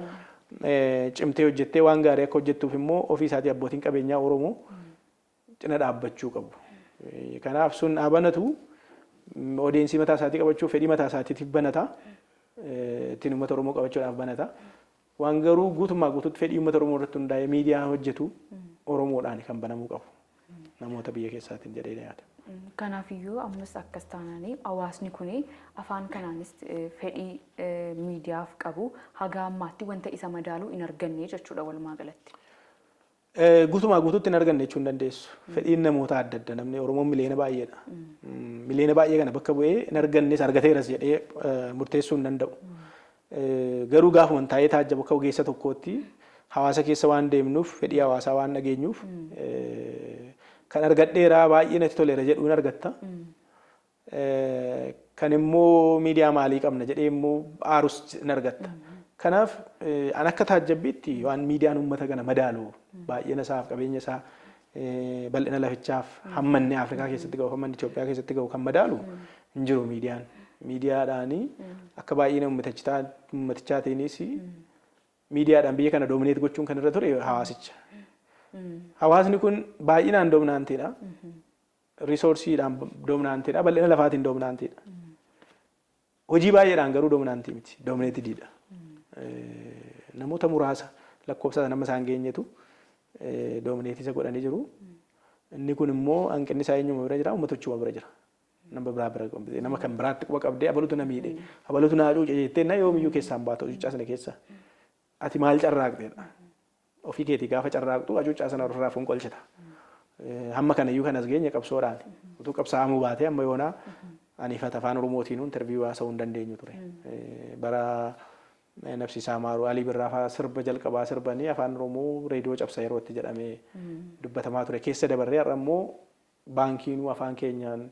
cimtee hojjettee waan gaarii akka hojjettuuf immoo ofii isaatii abbootiin qabeenyaa Oromoo cina dhaabbachuu qabu. Kanaaf sun dhaabanatu audience mataa isaatii qabachuuf, fedhii mataa isaatiitiif banata. Ittiin uummata Oromoo qabachuudhaaf banata. Waan garuu guutummaa guutuutti fedhii uummata Oromoo irratti hundaa'ee miidiyaa hojjetu Oromoodhaan kan banamuu qabu. Namoota biyya keessaatiin jedhee yaada. Kanaafiyyuu ammas akkas taananii hawaasni kun afaan kanaanis fedhii miidiyaaf qabu haga ammaatti wanta isa madaalu hin arganne jechuudha walumaa galatti. Guutumaa guutuutti hin arganne jechuu hin dandeessu. Fedhiin namoota adda adda, namni Oromoon miliyoona baay'eedha. Miliyoona baay'ee kana bakka bu'ee hin argannes argateeras jedhee murteessuu hin danda'u. Garuu gaafuma taa'ee taajjabu, akka ogeessa tokkootti hawaasa keessa waan deemnuuf, fedhii hawaasaa waan dhageenyuuf, kan argadheeraa baay'ee natti toleera jedhuun argatta. Kan immoo miidiyaa maalii qabna jedhee immoo aarus hin argatta. Kanaaf an akka taajjabbiitti waan miidiyaan uummata kana madaalu, baay'ina isaaf, qabeenya isaa, bal'ina lafichaaf, hammanni Afrikaa keessatti gahu, hammanni Itoophiyaa keessatti gahu kan madaalu hin jiru miidiyaan. Miidiyaadhaanii akka baay'ina uummatichaatiinis miidiyaadhaan biyya kana dominate gochuun kan irra ture hawaasicha. Hawaasni kun baay'inaan dominantiidha. Resourceiidhaan dominantiidha. Bal'ina lafaatiin dominantiidha. Hojii baay'eedhaan garuu dominant miti. Dominatediidha. Namoota muraasa lakkoofsa nama isaan geenyetu dominate isa godhanii jiru. Inni kun immoo hanqinni isaa eenyuma bira jira? Uummatichuma bira jira. Nama biraa bira, nama kan biraatti quba qabdee abalutu na miidhe, abalutu na hacuuce jettee na yoomiyyuu keessaan baatu hacuuccaa sana keessa. Ati maal carraaqxeedha? Ofii keetii gaafa carraaqxu hacuuccaa sana ofirraa fonqolchita. Hamma kanayyuu kan as geenye qabsoodhaan. Utuu qabsaa'amuu baatee amma yoonaa ani ifata Afaan Oromootiin interview haasa'uu hin dandeenyu ture. Bara Nafsiisaa Maaruu, Alii Birraa fa'aa sirba jalqabaa sirbanii Afaan Oromoo reediyoo cabsa yeroo itti jedhamee dubbatamaa ture. Keessa dabarree har'a immoo baankiinuu afaan keenyaan,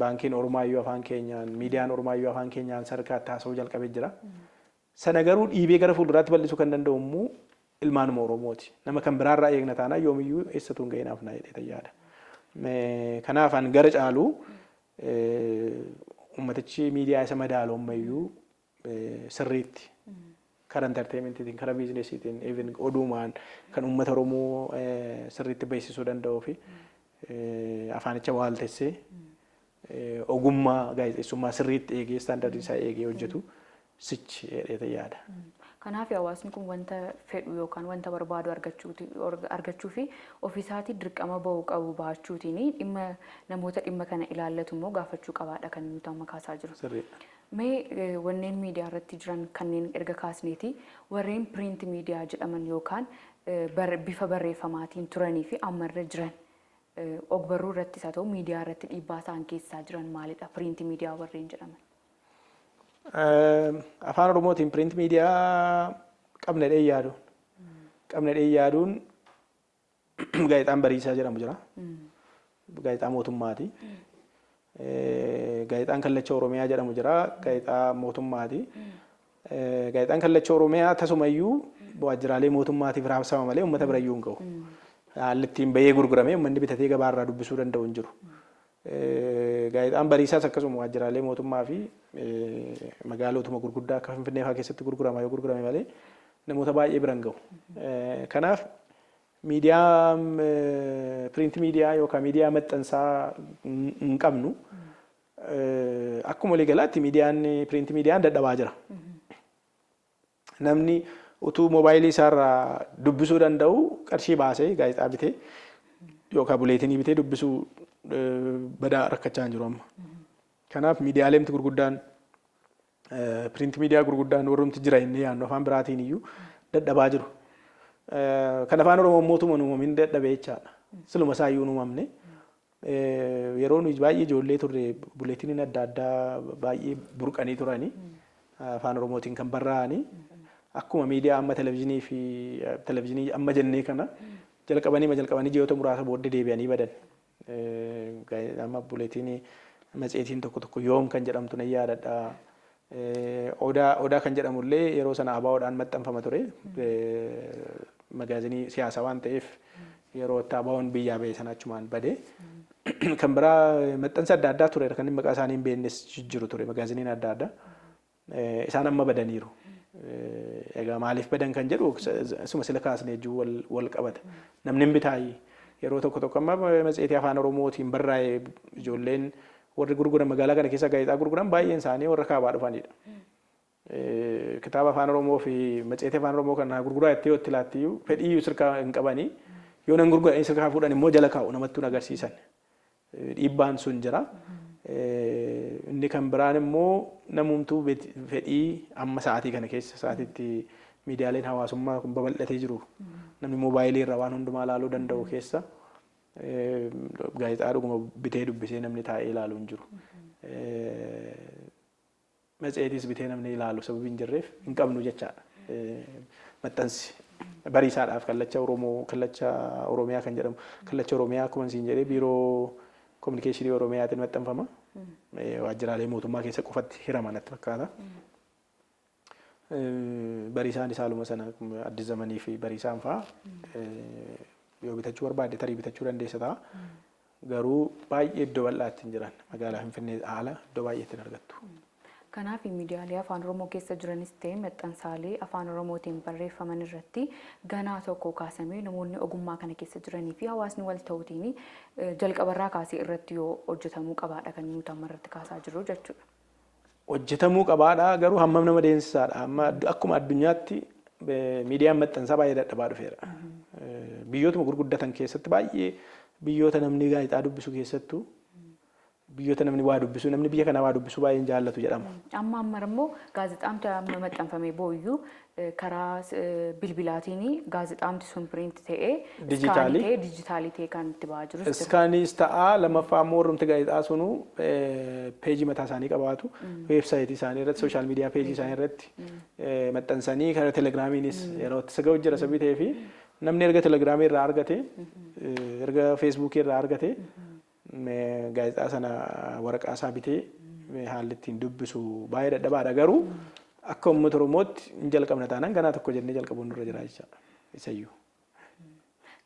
baankiin Oromaayyuu afaan keenyaan, miidiyaan Oromaayyuu afaan keenyaan sadarkaatti haasa'uu jalqabee jira. Sana garuu dhiibee gara fuulduraatti bal'isuu kan danda'u immoo ilmaanuma Oromooti. Nama kan biraarraa eegna taanaan yoomiyyuu eessatu hin ga'inaaf naa jedhee yaada. Kanaaf an gara caalu uummatichi miidiyaa isa madaalu ammayyuu sirriitti karaa entertainmentiitiin, karaa businessiitiin, even oduumaan kan uummata Oromoo sirriitti beeksisuu danda'uu fi afaanicha waaltessee ogummaa gaazexeessummaa sirriitti eegee, standard isaa eegee hojjetu sichi jedhee yaada. Kanaaf hawaasni kun wanta fedhu yookaan wanta barbaadu argachuu fi ofiisaatii dirqama bahuu qabu bahachuutiin dhimma namoota dhimma kana ilaallatu immoo gaafachuu qabaadha kan nuti amma kaasaa jiru. Sirriidha. Mee wanneen miidiyaa irratti jiran kanneen erga kaasneeti, warreen print miidiyaa jedhaman yookaan bifa barreeffamaatiin turanii fi ammarra jiran ogbarruu irrattis haa ta'u miidiyaa irratti dhiibbaa isaan keessaa jiran maalidha, print miidiyaa warreen jedhaman? Afaan Oromootiin print miidiyaa qabna dhee yaaduun. Qabna dhee yaaduun gaazexaan Bariisaa jedhamu jira. Gaazexaa mootummaati. Gaazexaan Kallacha Oromiyaa jedhamu jira. Gaazexaa mootummaati. Gaazexaan Kallacha Oromiyaa tasumayyuu waajjiraalee mootummaatiif raabsama malee uummata birayyuu hin gahu. Haalli ittiin bahee gurguramee uummanni bitatee gabaarraa dubbisuu danda'u hin jiru. Gaazexaan Bariisaas akkasuma waajjiraalee mootummaa fi magaalotuma gurguddaa akka Finfinnee fa'aa keessatti gurgurama yoo gurgurame malee namoota baay'ee bira hin gahu. Kanaaf miidiyaa print miidiyaa yookaan miidiyaa maxxansaa hin qabnu. Akkuma waliigalaatti miidiyaan print miidiyaan dadhabaa jira. Namni utuu moobaayilii isaarraa dubbisuu danda'u qarshii baasee gaazexaa bitee yookaan buleetinii bitee dubbisuu badaa rakkachaa hin jiru amma. Kanaaf miidiyaaleen gurguddaan, print miidiyaa gurguddaan warrumti jira inni yaadnu afaan biraatiin iyyuu dadhabaa jiru. Kan afaan Oromoo mootummaa uumamin dadhabee jechaadha. Siluma isaa iyyuu hin uumamne. Yeroo nuyi baay'ee ijoollee turre buleetiniin adda addaa baay'ee burqanii turanii afaan Oromootiin kan barraa'anii akkuma miidiyaa amma televizyiinii fi televizyiinii amma jennee kana jalqabanii ji'oota muraasa booddee deebi'anii badan. Amma buleetinii matseetiin tokko tokko Yoom kan jedhamtu nan yaadadha. Odaa kan jedhamullee yeroo sana ABO'dhaan maxxanfama ture. Magaazinii siyaasaa waan ta'eef yeroo itti ABO'n biyyaa ba'e sana achumaan bade. Kan biraa maxxansa adda addaa ture, kan maqaa isaanii hin beeknes jiru ture, magaaziniin adda addaa. Isaan amma badaniiru. Egaa maaliif badan kan jedhu isuma sila kaasnee jiru wal qabata. Namni hin bitaayi. Yeroo tokko tokko amma matseetii afaan Oromootiin barraa'e ijoolleen warri gurguran magaalaa kana keessa gaazexaa gurguran baay'een isaanii warra kaabaa dhufanidha. Kitaaba afaan Oromoo fi matseetii afaan Oromoo kana gurguraa jettee yoo itti laattiyyuu fedhii sirkaa hin qabanii, yoo nan gurguran sirkaa fuudhan immoo jala kaa'u, namatti hin agarsiisan. Dhiibbaan sun jira. Inni kan biraan immoo namumtuu fedhii amma sa'aatii kana keessa, sa'aatiitti miidiyaaleen hawaasummaa kun babal'atee jiru. Namni moobaayilii irraa waan hundumaa ilaaluu danda'u keessa gaazexaa dhuguma bitee dubbisee namni taa'ee ilaalu hin jiru. Matseetiis bitee namni ilaalu sababii hin jirreef hin qabnu jechaadha. Maxxansi Bariisaadhaaf Kallacha Oromoo, Kallacha Oromiyaa kan jedhamu, Kallacha Oromiyaa akkuma isin jedhee Biiroo Kominikeeshinii Oromiyaatiin maxxanfama. Waajjiraalee mootummaa keessa qofatti hirama natti fakkaata. Bariisaan isaaluma sana, Addis Zamanii fi Bariisaan fa'aa yoo bitachuu barbaadde tarii bitachuu dandeessa ta'a. Garuu baay'ee iddoo bal'aatti hin jiran, magaalaa Finfinnee haala iddoo baay'eetti hin argattu. Kanaaf miidiyaalee afaan Oromoo keessa jiranis ta'e maxxansaalee afaan Oromootiin barreeffaman irratti ganaa tokko kaasamee namoonni ogummaa kana keessa jiranii fi hawaasni wal ta'uutiin jalqabarraa kaasee irratti yoo hojjetamuu qabaadha kan nuti amma irratti kaasaa jirru jechuudha. Hojjetamuu qabaadha, garuu hammam nama deemsisaadha. Amma akkuma addunyaatti miidiyaan maxxansaa baay'ee dadhabaa dhufeera. Biyyootuma gurguddatan keessatti, baay'ee biyyoota namni gaazexaa dubbisu keessattuu, biyyoota namni waa dubbisu, namni biyya kanaa waa dubbisu baay'een jaallatu jedhama. Amma immoo gaazexaamti amma maxxanfamee booyyuu karaa bilbilaatiin gaazexaamti sun print ta'ee Dijitaalii. ta'ee, dijitaalii ta'ee kan itti ba'aa jirus jira. Scan-iis ta'aa, lammaffaa immoo warrumti gaazexaa sunuu peejii mataa isaanii qabaatu. Weebsaayitii isaanii irratti, social media peejii isaanii irratti maxxansanii, karaa telegiraamiinis yeroo itti saga'u jira sababii ta'ee fi namni erga telegiraamii irraa argate, erga feesbuukii irraa argate, gaazexaa sana waraqaa isaa bitee haalli ittiin dubbisu baay'ee dadhabaadha. Garuu akka uummata Oromootti hin jalqabna taanaan ganaa tokko jennee jalqabuun nurra jira jechaadha. Isayyuu.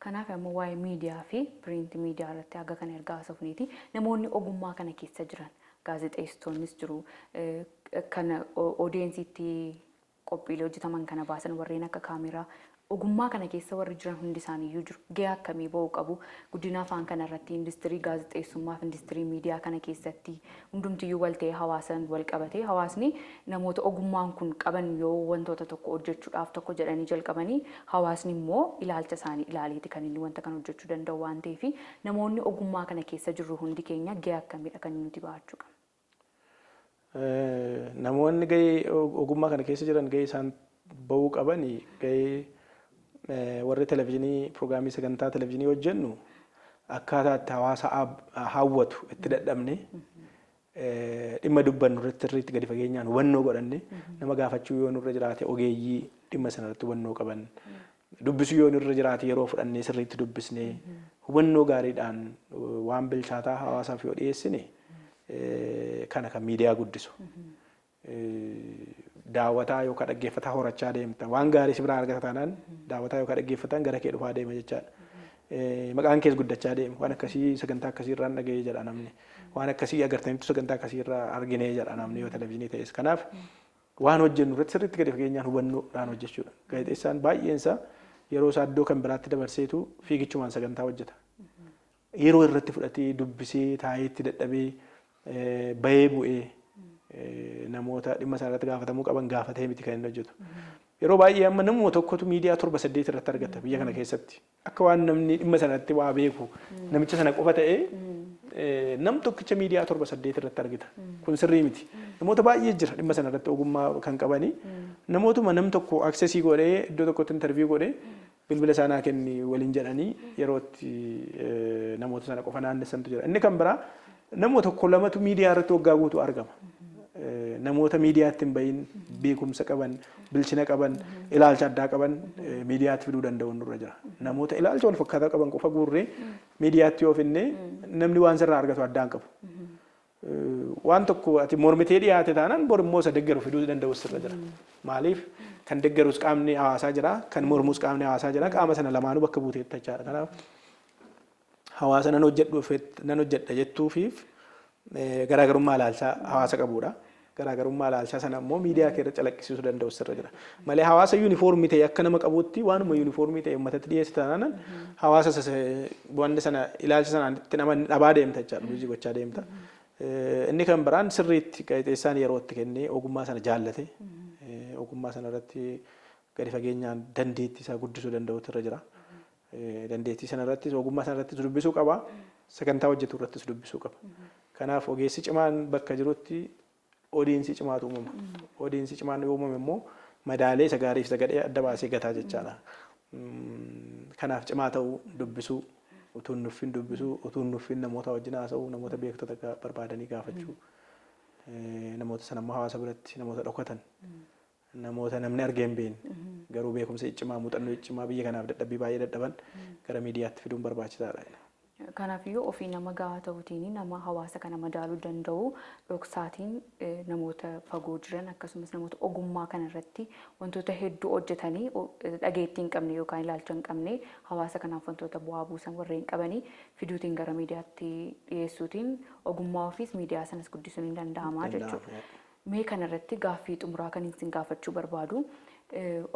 Kanaaf ammoo waa'ee miidiyaa fi print miidiyaa irratti haga kana erga haasofneeti, namoonni ogummaa kana keessa jiran, gaazexeessitoonnis jiru, kan audience-itti qophiilee hojjetaman kana baasan, warreen akka kaameraa, ogummaa kana keessa warri jiran hundi isaaniiyyuu jiru. Gahee akkamii ba'uu qabu? Guddina afaan kana irratti, industirii gaazexeessummaa fi industirii miidiyaa kana keessatti hundumtiyyuu wal ta'ee hawaasan wal qabatee, hawaasni namoota ogummaan kun qaban yoo wantoota tokko hojjechuudhaaf tokko jedhanii jalqabanii, hawaasni immoo ilaalcha isaanii ilaaleeti kan inni wanta kana hojjechuu danda'u waan ta'eef, namoonni ogummaa kana keessa jirru hundi keenya gahee akkamiidha kan nuti bahachuu qabnu? Namoonni gahee ogummaa kana keessa jiran gahee isaan bahuu qaban, gahee warri televizyiinii, pirogiraamii sagantaa televizyiinii hojjennu, akkaataa itti hawaasa hawwatu itti dadhabne, dhimma dubbannu irratti sirriitti gadi fageenyaan hubannoo godhanne, nama gaafachuu yoo nurra jiraate ogeeyyii dhimma sana irratti hubannoo qaban, dubbisuu yoo nurra jiraate yeroo fudhannee sirriitti dubbisnee hubannoo gaariidhaan waan bilchaataa hawaasaaf yoo dhiyeessine, kana kan miidiyaa guddisu. Daawwataa yookaan dhaggeeffataa horachaa deemta. Waan gaarii si biraa argata taanaan daawwataa yookaan dhaggeeffataan gara kee dhufaa deema jechaadha. Maqaan kees guddachaa deema. Waan akkasii sagantaa akkasii irraan dhaga'ee jedha namni. Waan akkasii agartanitti sagantaa akkasii irraa arginee jedha namni yoo televizyiinii ta'es. Kanaaf waan hojjennu irratti sirriitti gadi fageenyaan hubannoodhaan hojjechuudha. Gaazexeessaan baay'een isaa yeroo isaa iddoo kan biraatti dabarseetu fiigichumaan sagantaa hojjeta. Yeroo irratti fudhatee dubbisee, taa'ee itti dadhabee, bahee bu'ee, namoota dhimma sana irratti gaafatamuu qaban gaafatee miti kan inni hojjetu. Yeroo baay'ee amma namuma tokkotu miidiyaa torba saddeet irratti argata biyya kana keessatti. Akka waan namni dhimma sanatti waa beeku namicha sana qofa ta'ee, nam tokkicha miidiyaa torba saddeet irratti argita. Kun sirrii miti. Namoota baay'ee jira dhimma sana irratti ogummaa kan qabanii. Namootuma nam tokko access godhee, iddoo tokkotti interview godhee, bilbila isaanaa kenni waliin jedhanii yeroo itti namoota sana qofa naannessantu jira. Inni kan biraa nama tokko lamatu miidiyaa irratti waggaa guutuu argama. Namoota miidiyaatti hin bahin, beekumsa qaban, bilchina qaban, ilaalcha addaa qaban miidiyaatti fiduu danda'u nurra jira. Namoota ilaalcha wal fakkaataa qaban qofa guurree miidiyaatti yoo finne, namni waan sirraa argatu addaan qabu. Waan tokko ati mormitee dhiyaate taanaan, bor immoo isa deeggaru fiduu danda'u sirra jira. Maaliif, kan deeggarus qaamni hawaasaa jira, kan mormus qaamni hawaasaa jira, qaama sana lamaanuu bakka buuteetta jechaadha. Kanaaf hawaasa nan hojjedhu nan hojjedha jettuufiif garaagarummaa ilaalchaa hawaasa qabudha. Garaagarummaa ilaalchaa sana immoo miidiyaa kee irra calaqqisiisuu danda'u sirra jira. Malee hawaasa uniform ta'e akka nama qabutti waanuma uniform ta'e uummatatti dhiyeesse taanaan, hawaasa wanta sana ilaalcha sanaan itti nama dhabaa deemta jechaadha, hojii gochaa deemta. Inni kan biraan sirriitti gaazexeessaan yeroo itti kennee, ogummaa sana jaallate, ogummaa sana irratti gadi fageenyaan dandeettii isaa guddisuu danda'utu irra jira. Dandeettii sana irrattis, ogummaa sana irrattis dubbisuu qaba. Sagantaa hojjetu irrattis dubbisuu qaba. Kanaaf ogeessi cimaan bakka jirutti audience cimaatu uumama. Audience cimaan yoo uumame immoo madaalee isa gaarii fi isa gadhee adda baasee gataa jechaadha. Kanaaf cimaa ta'uu, dubbisuu, utuu hin nuffin dubbisuu, utuu hin nuffin namoota wajjin haasa'uu, namoota beektota barbaadanii gaafachuu, namoota sana immoo hawaasa biratti namoota dhokatan, namoota namni argee hin beekne garuu beekumsa ciccimaa, muuxannoo ciccimaa, biyya kanaaf dadhabbii baay'ee dadhaban gara miidiyaatti fiduun barbaachisaadha. Kanaafiyyuu ofii nama gahaa ta'uutiin nama hawaasa kana madaaluu danda'u, dhoksaatiin namoota fagoo jiran, akkasumas namoota ogummaa kana irratti wantoota hedduu hojjetanii dhageettii hin qabne yookaan ilaalcha hin qabne, hawaasa kanaaf wantoota bu'aa buusan warreen qabanii fiduutiin gara miidiyaatti dhiyeessuutiin ogummaa ofiis miidiyaa sanas guddisuun hin danda'ama jechuudha. Mee kanarratti gaaffii xumuraa kan isin gaafachuu barbaadu,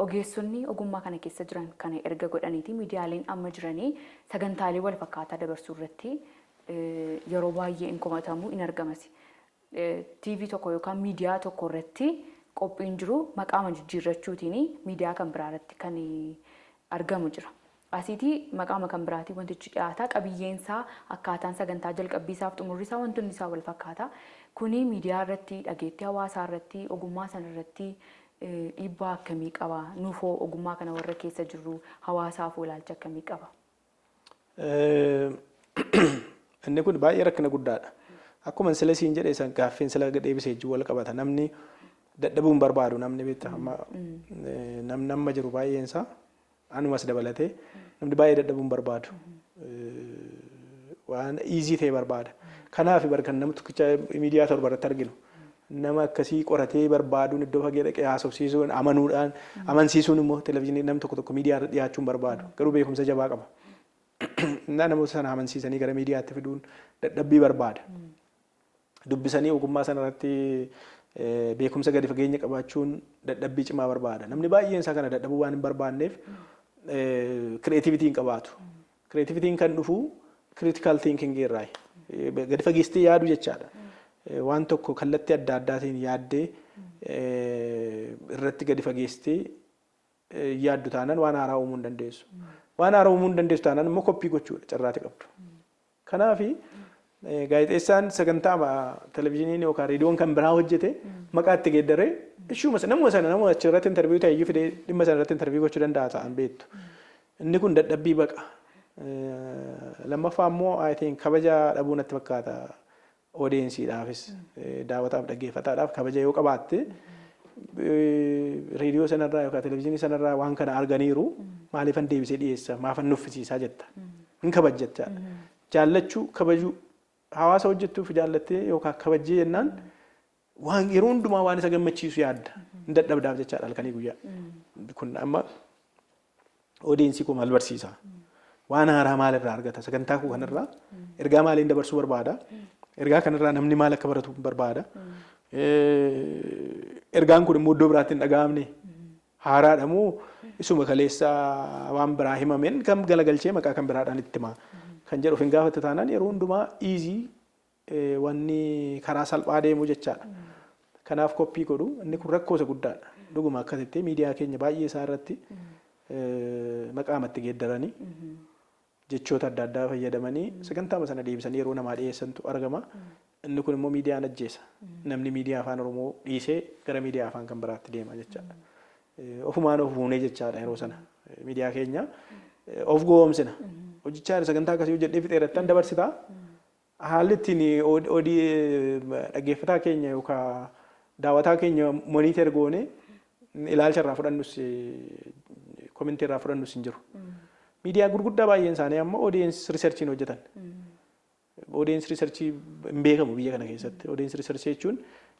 ogeessonni ogummaa kana keessa jiran kana erga godhaniiti, miidiyaaleen amma jiranii sagantaalee wal fakkaataa dabarsuu irratti yeroo baay'ee hin komatamu, hin argamas. TV tokko yookaan miidiyaa tokko irratti qophiin jiru maqaama jijjiirrachuutiin miidiyaa kan biraa irratti kan argamu jira. Asiitii maqaama kan biraatii wantichi dhiyaataa, qabiyyeensaa, akkaataan sagantaa jalqabbii isaaf xumurri isaa, wantoonni isaa wal fakkaata. Kuni miidiyaa irratti, dhageettii hawaasaa irratti, ogummaa sana irratti dhiibbaa akkamii qaba? Nuufoo ogummaa kana warra keessa jirru hawaasaaf ilaalcha akkamii qaba? Inni kun baay'ee rakkina guddaadha. Akkuma sila siin jedhe san, gaaffiin sila deebisee wajjin wal qabata. Namni dadhabuu hin barbaadu, namni beektaa, amma namni amma jiru baay'een isaa, anumas dabalatee, namni baay'ee dadhabuu hin barbaadu. Waan easy ta'e barbaada. Kanaaf bar kan nama tokkicha miidiyaa torba irratti arginu. Nama akkasii qoratee barbaaduun, iddoo fagee dhaqee haasofsiisuun, amanuudhaan amansiisuun immoo, televizyiinii namni tokko tokko miidiyaa irra dhiyaachuu hin barbaadu. Garuu beekumsa jabaa qaba. Namoota sana amansiisanii gara miidiyaatti fiduun dadhabbii barbaada. Dubbisanii ogummaa sana irratti beekumsa gadi fageenya qabaachuun dadhabbii cimaa barbaada. Namni baay'een isaa kana dadhabuu waan hin barbaanneef creativity hin qabaatu. Creativityn kan dhufu critical thinking irraa, gadi fageessitee yaaduu jechaadha. Waan tokko kallattii adda addaatiin yaaddee, irratti gadi fageessitee yaaddu taanaan, waan haaraa uumuu hin dandeessu. Waan haaraa uumuu hin dandeessu taanaan immoo copy gochuudha carraati qabdu. Kanaafi gaazexeessaan sagantaa televizyiiniin yookaan reediyoon kan biraa hojjete maqaa itti geeddaree, ishuma namuma sana, nama achirratti interview ta'e iyyuu fidee dhimma sana irratti interview gochuu danda'a ta'an beektu. Inni kun dadhabbii baqa. Lammaffaa immoo, I think, kabaja dhabuu natti fakkaata, audiencedhaafis, daawwataaf dhaggeeffataadhaaf kabaja yoo qabaatte, reediyoo sanarraa yookaan televizyiinii sanarraa waan kana arganiiru, maaliifan deebisee dhiyeessa, maafan nuffisiisaa jetta. Hin kabajjachaadha. Jaallachuu, kabajuu, hawaasa hojjettuuf jaallattee yookaan kabajjee jennaan, waan yeroo hundumaa waan isa gammachiisu yaadda. Hin dadhabdaaf jechaadha halkanii guyyaa. Kun amma audience koo maal barsiisa? Waan haaraa maalirraa argata? Sagantaa koo kanarraa ergaa maaliin dabarsuu barbaada? Ergaa kanarraa namni maal akka baratu barbaada? Ergaan kun immoo iddoo biraatti hin dhaga'amne, haaraadha moo isuma kaleessa waan biraa himameen kan galagalchee maqaa kan biraadhaan itti hima kan jedhu of hin gaafatte taanaan, yeroo hundumaa easy wanni karaa salphaa deemu jechaadha. Kanaaf copy godhu. Inni kun rakkoo isa guddaadha. Dhuguma akkasitti miidiyaa keenya baay'ee isaa irratti maqaamatti geeddaranii, jechoota adda addaa fayyadamanii, sagantaama sana deebisanii yeroo namaa dhiyeessantu argama. Inni kun immoo miidiyaan ajjeesa. Namni miidiyaa Afaan Oromoo dhiisee gara miidiyaa afaan kan biraatti deema jechaadha. Ofumaan of fuunee jechaadha yeroo sana. Miidiyaa keenya of goomsina. Hojjechaa sagantaa akkasii hojjedhee fixeerattan dabarsitaa. Haalli ittiin odii dhaggeeffataa keenya yookaan daawwataa keenya monitor goone ilaalcha irraa fudhannus, comment irraa fudhannus hin jiru. Miidiyaa gurguddaa baay'een isaanii amma audience researchiin hojjetan. Audience research hin beekamu biyya kana keessatti. Audience research jechuun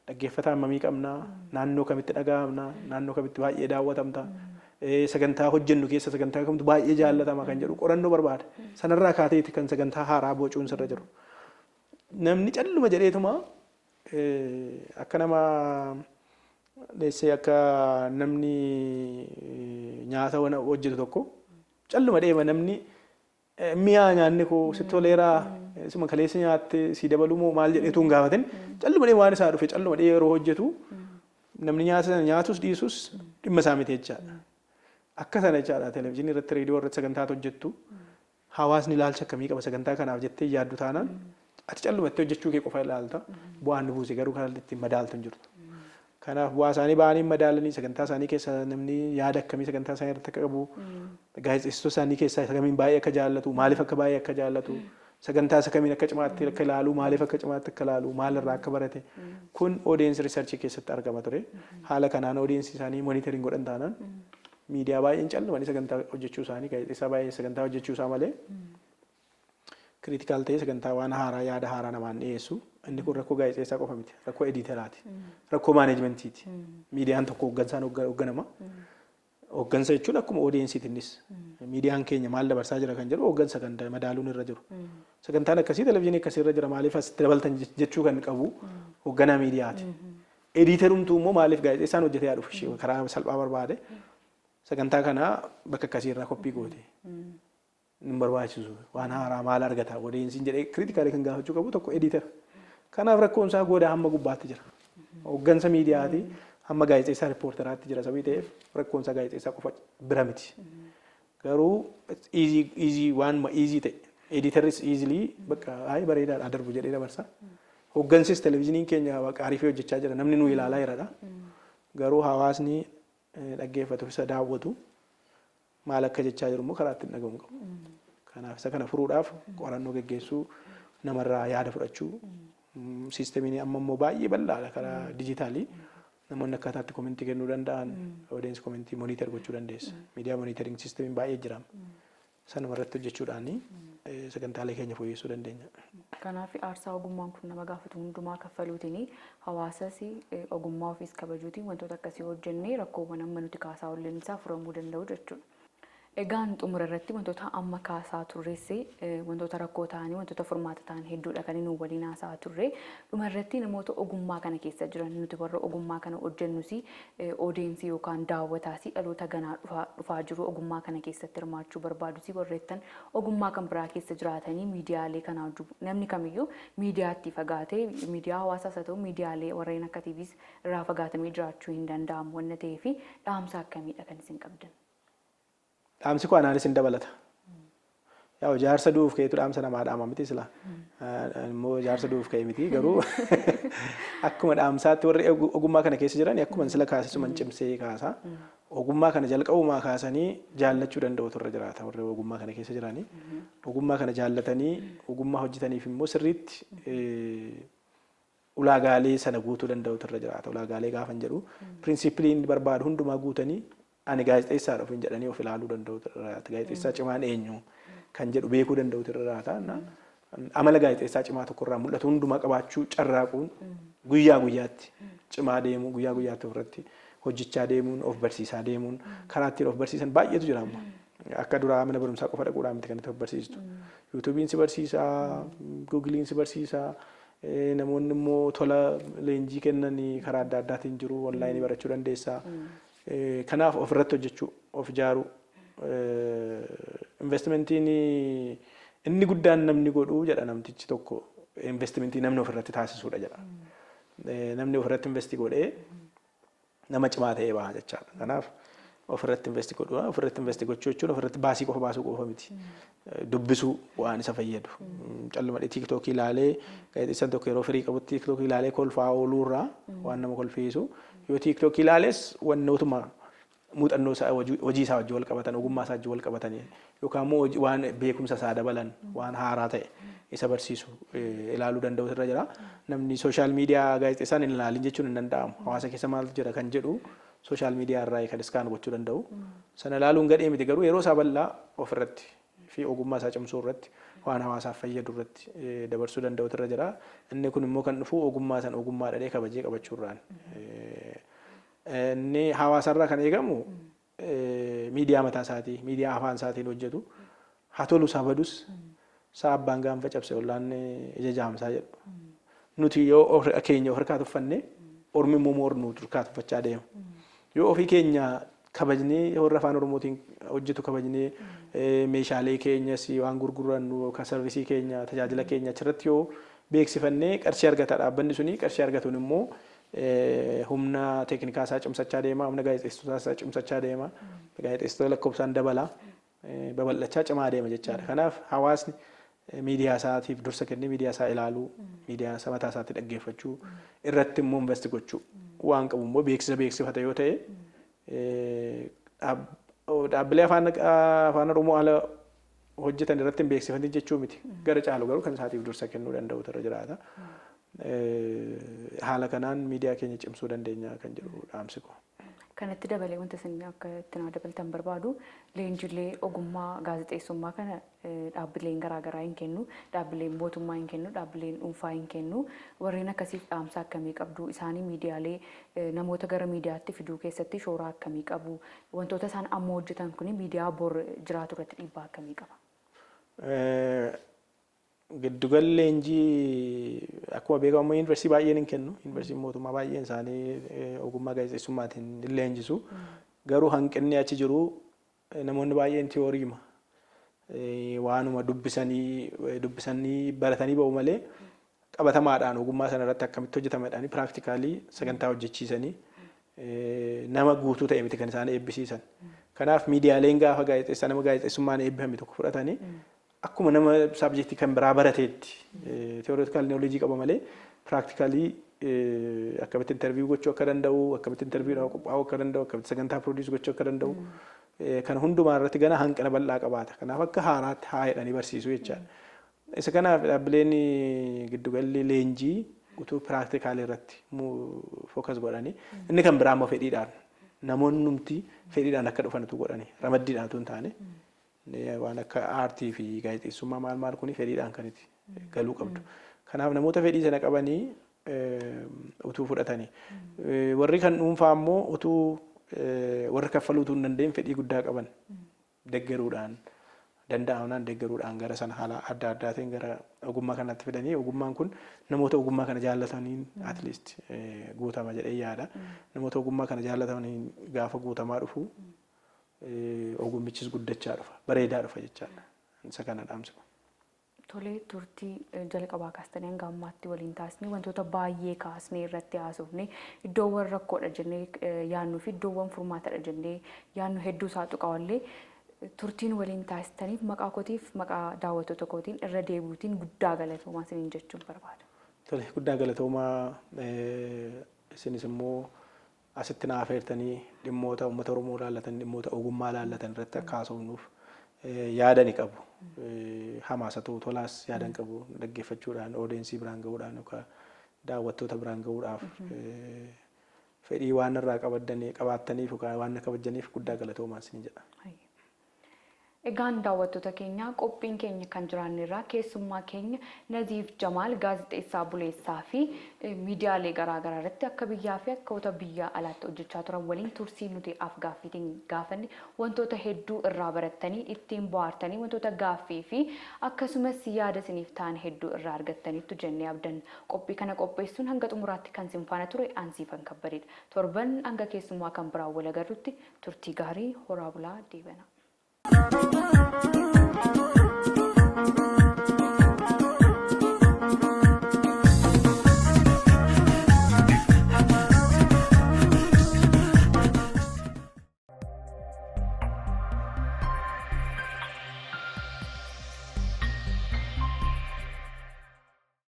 dhaggeeffataa hammamii qabnaa, naannoo kamitti dhaga'amna, naannoo kamitti baay'ee daawwatamta, sagantaa hojjennu keessa sagantaa kamtu baay'ee jaallatama kan jedhu qorannoo barbaada. Sanarraa kaateeti kan sagantaa haaraa bocuun sirra jiru. Namni calluma jedheetuma akka nama leessee, akka namni nyaata hojjetu tokko calluma deema, namni mi'aa nyaanni koo sitti toleeraa, isuma kaleessa nyaatte si dabaluu moo maal jedheetu hin gaafatin, calluma dhee waan isaa dhufe calluma dhee yeroo hojjetu, namni nyaata sana nyaatus dhiisus dhimma isaa miti jechaadha. Akka sana jechaadha. Televezyiinii irratti, reediyoo irratti sagantaa hojjettu, hawaasni ilaalcha akkamii qaba sagantaa kanaaf jettee yaaddu taanaan, ati callumatti hojjechuu kee qofa ilaalta, bu'aan nu buuse garuu kan ittiin madaaltu hin jirtu. Kanaaf bu'aa isaanii ba'anii madaalanii, sagantaa isaanii keessa namni yaada akkamii sagantaa isaanii irratti akka qabu, gaazexeessitoota isaanii keessaa isa kamiin baay'ee akka jaallatu, maaliif akka baay'ee akka jaallatu, sagantaa isa kamiin akka cimaatti akka ilaalu, maaliif akka cimaatti akka ilaalu, maalirraa akka barate, kun audience research keessatti argama ture. Haala kanaan audience isaanii monitoring godhan taanaan, miidiyaa baay'een callumanii sagantaa hojjechuu isaanii, gaazexeessaa baay'een sagantaa hojjechuu isaa malee critical ta'ee sagantaa waan haaraa, yaada haaraa namaan dhiyeessu. Inni kun rakkoo gaazexeessaa qofa miti, rakkoo editoraati, rakkoo managementiiti. Miidiyaan tokko hooggansaan hoogganama. Hooggansa jechuun akkuma audienceiiti innis. Miidiyaan keenya maal dabarsaa jira kan jedhu hooggansa kan madaaluun irra jiru. Sagantaan akkasii televezyiinii akkasii irra jira, maaliif asitti dabaltan jechuu kan qabu hoogganaa miidiyaati. Editorumtuu immoo maaliif gaazexeessaan hojjetee haa dhufu, karaa salphaa barbaade, sagantaa kana bakka akkasii irraa copy goote. Hin barbaachisu, waan haaraa maal argata audienceiin jedhee critically kan gaafachuu qabu tokko editor. Kanaaf rakkoon isaa goodaa hamma gubbaatti jira. Hooggansa miidiyaati hamma gaazexeessaa reporteraatti jira sababii ta'eef, rakkoon isaa gaazexeessaa qofa bira miti. Garuu easy easy waan easy ta'e editorris easily bakka hayi bareedaadha darbu jedhee dabarsa. Hooggansis televezyiiniin keenya qaariifii hojjechaa jira, namni nu ilaalaa jiradha. Garuu hawaasni dhaggeeffatu, isa daawwatu maal akka jechaa jiru immoo karaa ittiin dhagahu qabu. Kanaaf isa kana furuudhaaf qorannoo geggeessuu, namarraa yaada fudhachuu, systemiin amma immoo baay'ee bal'aadha. Karaa dijitaalii namoonni akkaataatti comment kennuu danda'an, audience comment monitor gochuu dandeessa. Miidiyaa monitoring systemiin baay'ee jira. Sanuma irratti hojjechuudhaan sagantaalee keenya fooyyessuu dandeenya. Kanaaf aarsaa ogummaan kun nama gaafatu hundumaa kaffaluutiin, hawaasas ogummaa ofiis kabajuutiin, wantoota akkasii hojjennee rakkoowwan amma nuti kaasaa olleen isaa furamuu danda'u jechuudha. Egaan xumura irratti wantoota amma kaasaa turres, wantoota rakkoo ta'anii, wantoota furmaata ta'an hedduudha kan inni waliin haasa'aa turre. Dhuma irratti namoota ogummaa kana keessa jiran, nuti warra ogummaa kana hojjennus, audience yookaan daawwataas, dhaloota ganaa dhufaa jiru ogummaa kana keessatti hirmaachuu barbaadus, warreettan ogummaa kan biraa keessa jiraatanii miidiyaalee kanaa, namni kamiyyuu miidiyaatti fagaatee, miidiyaa hawaasaas haa ta'u miidiyaalee warreen akka TVs irraa fagaatamee jiraachuu hin danda'amu wanna ta'eef, dhaamsa akkamiidha kan isin qabdan? Dhaamsi koo anaanis hin dabalata. Yaa jaarsa du'uuf ka'eetu dhaamsa namaa dhaama miti sila. Immoo jaarsa du'uuf ka'e miti, garuu akkuma dhaamsaatti warri ogummaa kana keessa jiran, akkuma sila kaasisuman cimsee kaasa. Ogummaa kana jalqabumaa kaasanii jaallachuu danda'utu irra jiraata warri ogummaa kana keessa jiranii. Ogummaa kana jaallatanii, ogummaa hojjetaniif immoo sirriitti ulaagaalee sana guutuu danda'utu irra jiraata. Ulaagaalee gaafan jedhu, principle inni barbaadu hundumaa guutanii, ani gaazexeessaadha ofiin jedhanii of ilaaluu danda'utu irra jiraata. Gaazexeessaa cimaan eenyu kan jedhu beekuu danda'utu irra jiraata. Amala gaazexeessaa cimaa tokkorraa mul'atu hundumaa qabaachuu carraaquun, guyyaa guyyaatti cimaa deemuu, guyyaa guyyaatti ofirratti hojjechaa deemuun, of barsiisaa deemuun, karaa ittiin of barsiisan baay'eetu jira amma. Akka duraa mana barumsaa qofa dhaquudhaan miti kan itti of barsiistu. YouTubeiin si barsiisaa, Googleiin si barsiisaa, namoonni immoo tola leenjii kennanii karaa adda addaatiin jiru, onlineii barachuu dandeessaa. Kanaaf ofirratti hojjechuu, of ijaaruu. Investmentiin inni guddaan namni godhu jedha namtichi tokko, investmentii namni ofirratti taasisudha jedha. Namni ofirratti invest godhee nama cimaa ta'ee baha jechaadha. Kanaaf ofirratti invest godhu. Ofirratti invest gochuu jechuun ofirratti baasii qofa baasuu qofa miti. Dubbisuu, waan isa fayyadu. Calluma TikTokii ilaalee, gaazexeessaan tokko yeroo firii qabutti TikTokii ilaalee kolfaa ooluurraa, waan nama kolfiisu yoo TikTokii ilaales, wannootuma muuxannoo isaa, hojii isaa wajjin wal qabatan, ogummaa isaa wajjin wal qabatan, yookaan immoo waan beekumsa isaa dabalan, waan haaraa ta'e isa barsiisu ilaaluu danda'u irra jira. Namni social media gaazexeessaan hin ilaalin jechuun hin danda'amu. Hawaasa keessa maaltu jira kan jedhu social media irraa kan scan gochuu danda'u. Sana ilaaluun gadhee miti, garuu yeroo isaa bal'aa ofirratti fi ogummaa isaa cimsuu irratti, waan hawaasaaf fayyadu irratti dabarsuu danda'utu irra jira. Inni kun immoo kan dhufu ogummaa sana ogummaa dhadhee kabajee qabachuurraan. Inni hawaasarraa kan eegamu miidiyaa mataa isaatii, miidiyaa afaan isaatiin hojjetu. Haa tolu isaa badus, isaa abbaan gaanfa cabse ollaan ija jaamsaa jedhu. Nuti yoo keenya of harkaa tuffanne, ormi immoo mornu harkaa tuffachaa deema. Yoo ofii keenya kabajnee, warra afaan Oromootiin hojjetu kabajnee, meeshaalee keenyas waan gurgurannu yookaan serviceii keenya, tajaajila keenya achirratti yoo beeksifannee, qarshii argata dhaabbanni suni. Qarshii argatuun immoo humna teeknikaa isaa cimsachaa deema, humna gaazexeessitoota isaa cimsachaa deema, gaazexeessitoota lakkoofsaan dabala, babal'achaa cimaa deema jechaadha. Kanaaf hawaasni miidiyaa isaatiif dursa kennee miidiyaa isaa ilaaluu, miidiyaa isaa mataa isaatti dhaggeeffachuu irratti immoo invest gochuu, waan qabu immoo beeksisa beeksifata yoo ta'e, dhaabbilee afaan Oromoo ala hojjetan irratti hin beeksifatin jechuu miti. Gara caalu garuu kan isaatiif dursa kennuu danda'utu irra jiraata. Haala kanaan miidiyaa keenya cimsuu dandeenya kan jedhu dhaamsi koo. Kanatti dabalee wanta isin akka itti naa dabaltan barbaadu, leenjilee ogummaa gaazexeessummaa kana dhaabbileen garaagaraa hin kennu, dhaabbileen mootummaa hin kennu, dhaabbileen dhuunfaa hin kennu. Warreen akkasiif dhaamsa akkamii qabdu? Isaanii miidiyaalee namoota gara miidiyaatti fiduu keessatti shoora akkamii qabu? Wantoota isaan amma hojjetan kun miidiyaa bor jiraatu irratti dhiibbaa akkamii qaba? Giddugalli leenjii akkuma beekamu yuunivarsiitii baay'een hin kennu. Yuunivarsiitiin mootummaa baay'een isaanii ogummaa gaazexeessummaatiin hin leenjisu. Garuu hanqinni achi jiru, namoonni baay'een theoryma waanuma dubbisanii dubbisanii baratanii ba'u malee, qabatamaadhaan ogummaa sana irratti akkamitti hojjetamadhaan practicalii sagantaa hojjechiisanii nama guutuu ta'e miti kan isaan eebbisiisan. Kanaaf miidiyaaleen gaafa gaazexeessaa, nama gaazexeessummaan eebbifame tokko fudhatanii, akkuma nama subjectii kan biraa barateetti theoretical knowledge qaba malee, practicalii akkamitti interview gochuu akka danda'u, akkamitti interviewdhaaf qophaa'uu akka danda'u, akkamitti sagantaa produce gochuu akka danda'u, kana hundumaa irratti gana hanqina bal'aa qabaata. Kanaaf akka haaraatti haa jedhanii barsiisuu jechaadha. Isa kanaaf dhaabbileen giddugalli leenjii utuu practicalii irratti focus godhanii, inni kan biraa immoo fedhiidhaan namoonni numti fedhiidhaan akka dhufan utuu godhanii, ramaddiidhaan utuu hin taane. Waan akka aartii fi gaazexeessummaa maal maal kuni fedhiidhaan kan itti galuu qabdu. Kanaaf namoota fedhii sana qabanii utuu fudhatanii. Warri kan dhuunfaa immoo utuu warri kaffaluu utuu hin dandeenye fedhii guddaa qaban deggeruudhaan, danda'amnaan deggeruudhaan, gara sana haala adda addaatiin gara ogummaa kanatti fidanii, ogummaan kun namoota ogummaa kana jaallataniin at least guutama jedhee yaada. Namoota ogummaa kana jaallataniin gaafa guutamaa dhufu, ogummichis guddachaa dhufa, bareedaa dhufa jechaadha. Isa kana dhaamsi. Tolee, turtii jalqabaa kaastanii hanga ammaatti waliin taasisne wantoota baay'ee kaasnee irratti haasofne, iddoowwan rakkoodha jennee yaadnuu fi iddoowwan furmaatadha jennee yaadnu hedduu isaa tuqawallee, turtiin waliin taasistaniif maqaa kootiif maqaa daawwattoota kootiin irra deebi'uutiin guddaa galatoomaa isiniin jechuun barbaada. Tole, guddaa galatoomaa. Isinis immoo asitti na afeertanii dhimmoota uummata Oromoo ilaallatan, dhimmoota ogummaa ilaallatan irratti akka haasofnuuf yaada ni qabu. Hamaasa ta'u tolaas yaada qabu dhaggeeffachuudhaan, audienceii biraan gahuudhaan yookaan daawwattoota biraan gahuudhaaf fedhii waan irraa qabaattaniif yookaan waan na kabajjaniif guddaa galatoomaa isin jedha. Egaan daawwattoota keenya, qophiin keenya kan jiraannerraa keessummaa keenya Naziif Jamaal, gaazexeessaa buleessaa fi miidiyaalee garaagaraa irratti akka biyyaa fi akkoota biyya alaatti hojjechaa turan waliin tursii nuti af-gaaffiitiin gaafanne, wantoota hedduu irraa barattanii, ittiin bohaartanii, wantoota gaaffii fi akkasumas yaada isiniif ta'an hedduu irraa argattaniittu jennee abdanna. Qophii kana qopheessuun hanga xumuraatti kan isin faana ture Ansiifan Kabbadeedha. Torban hanga keessummaa kan biraan wal agarrutti turtii gaarii, horaa bulaa, deebana.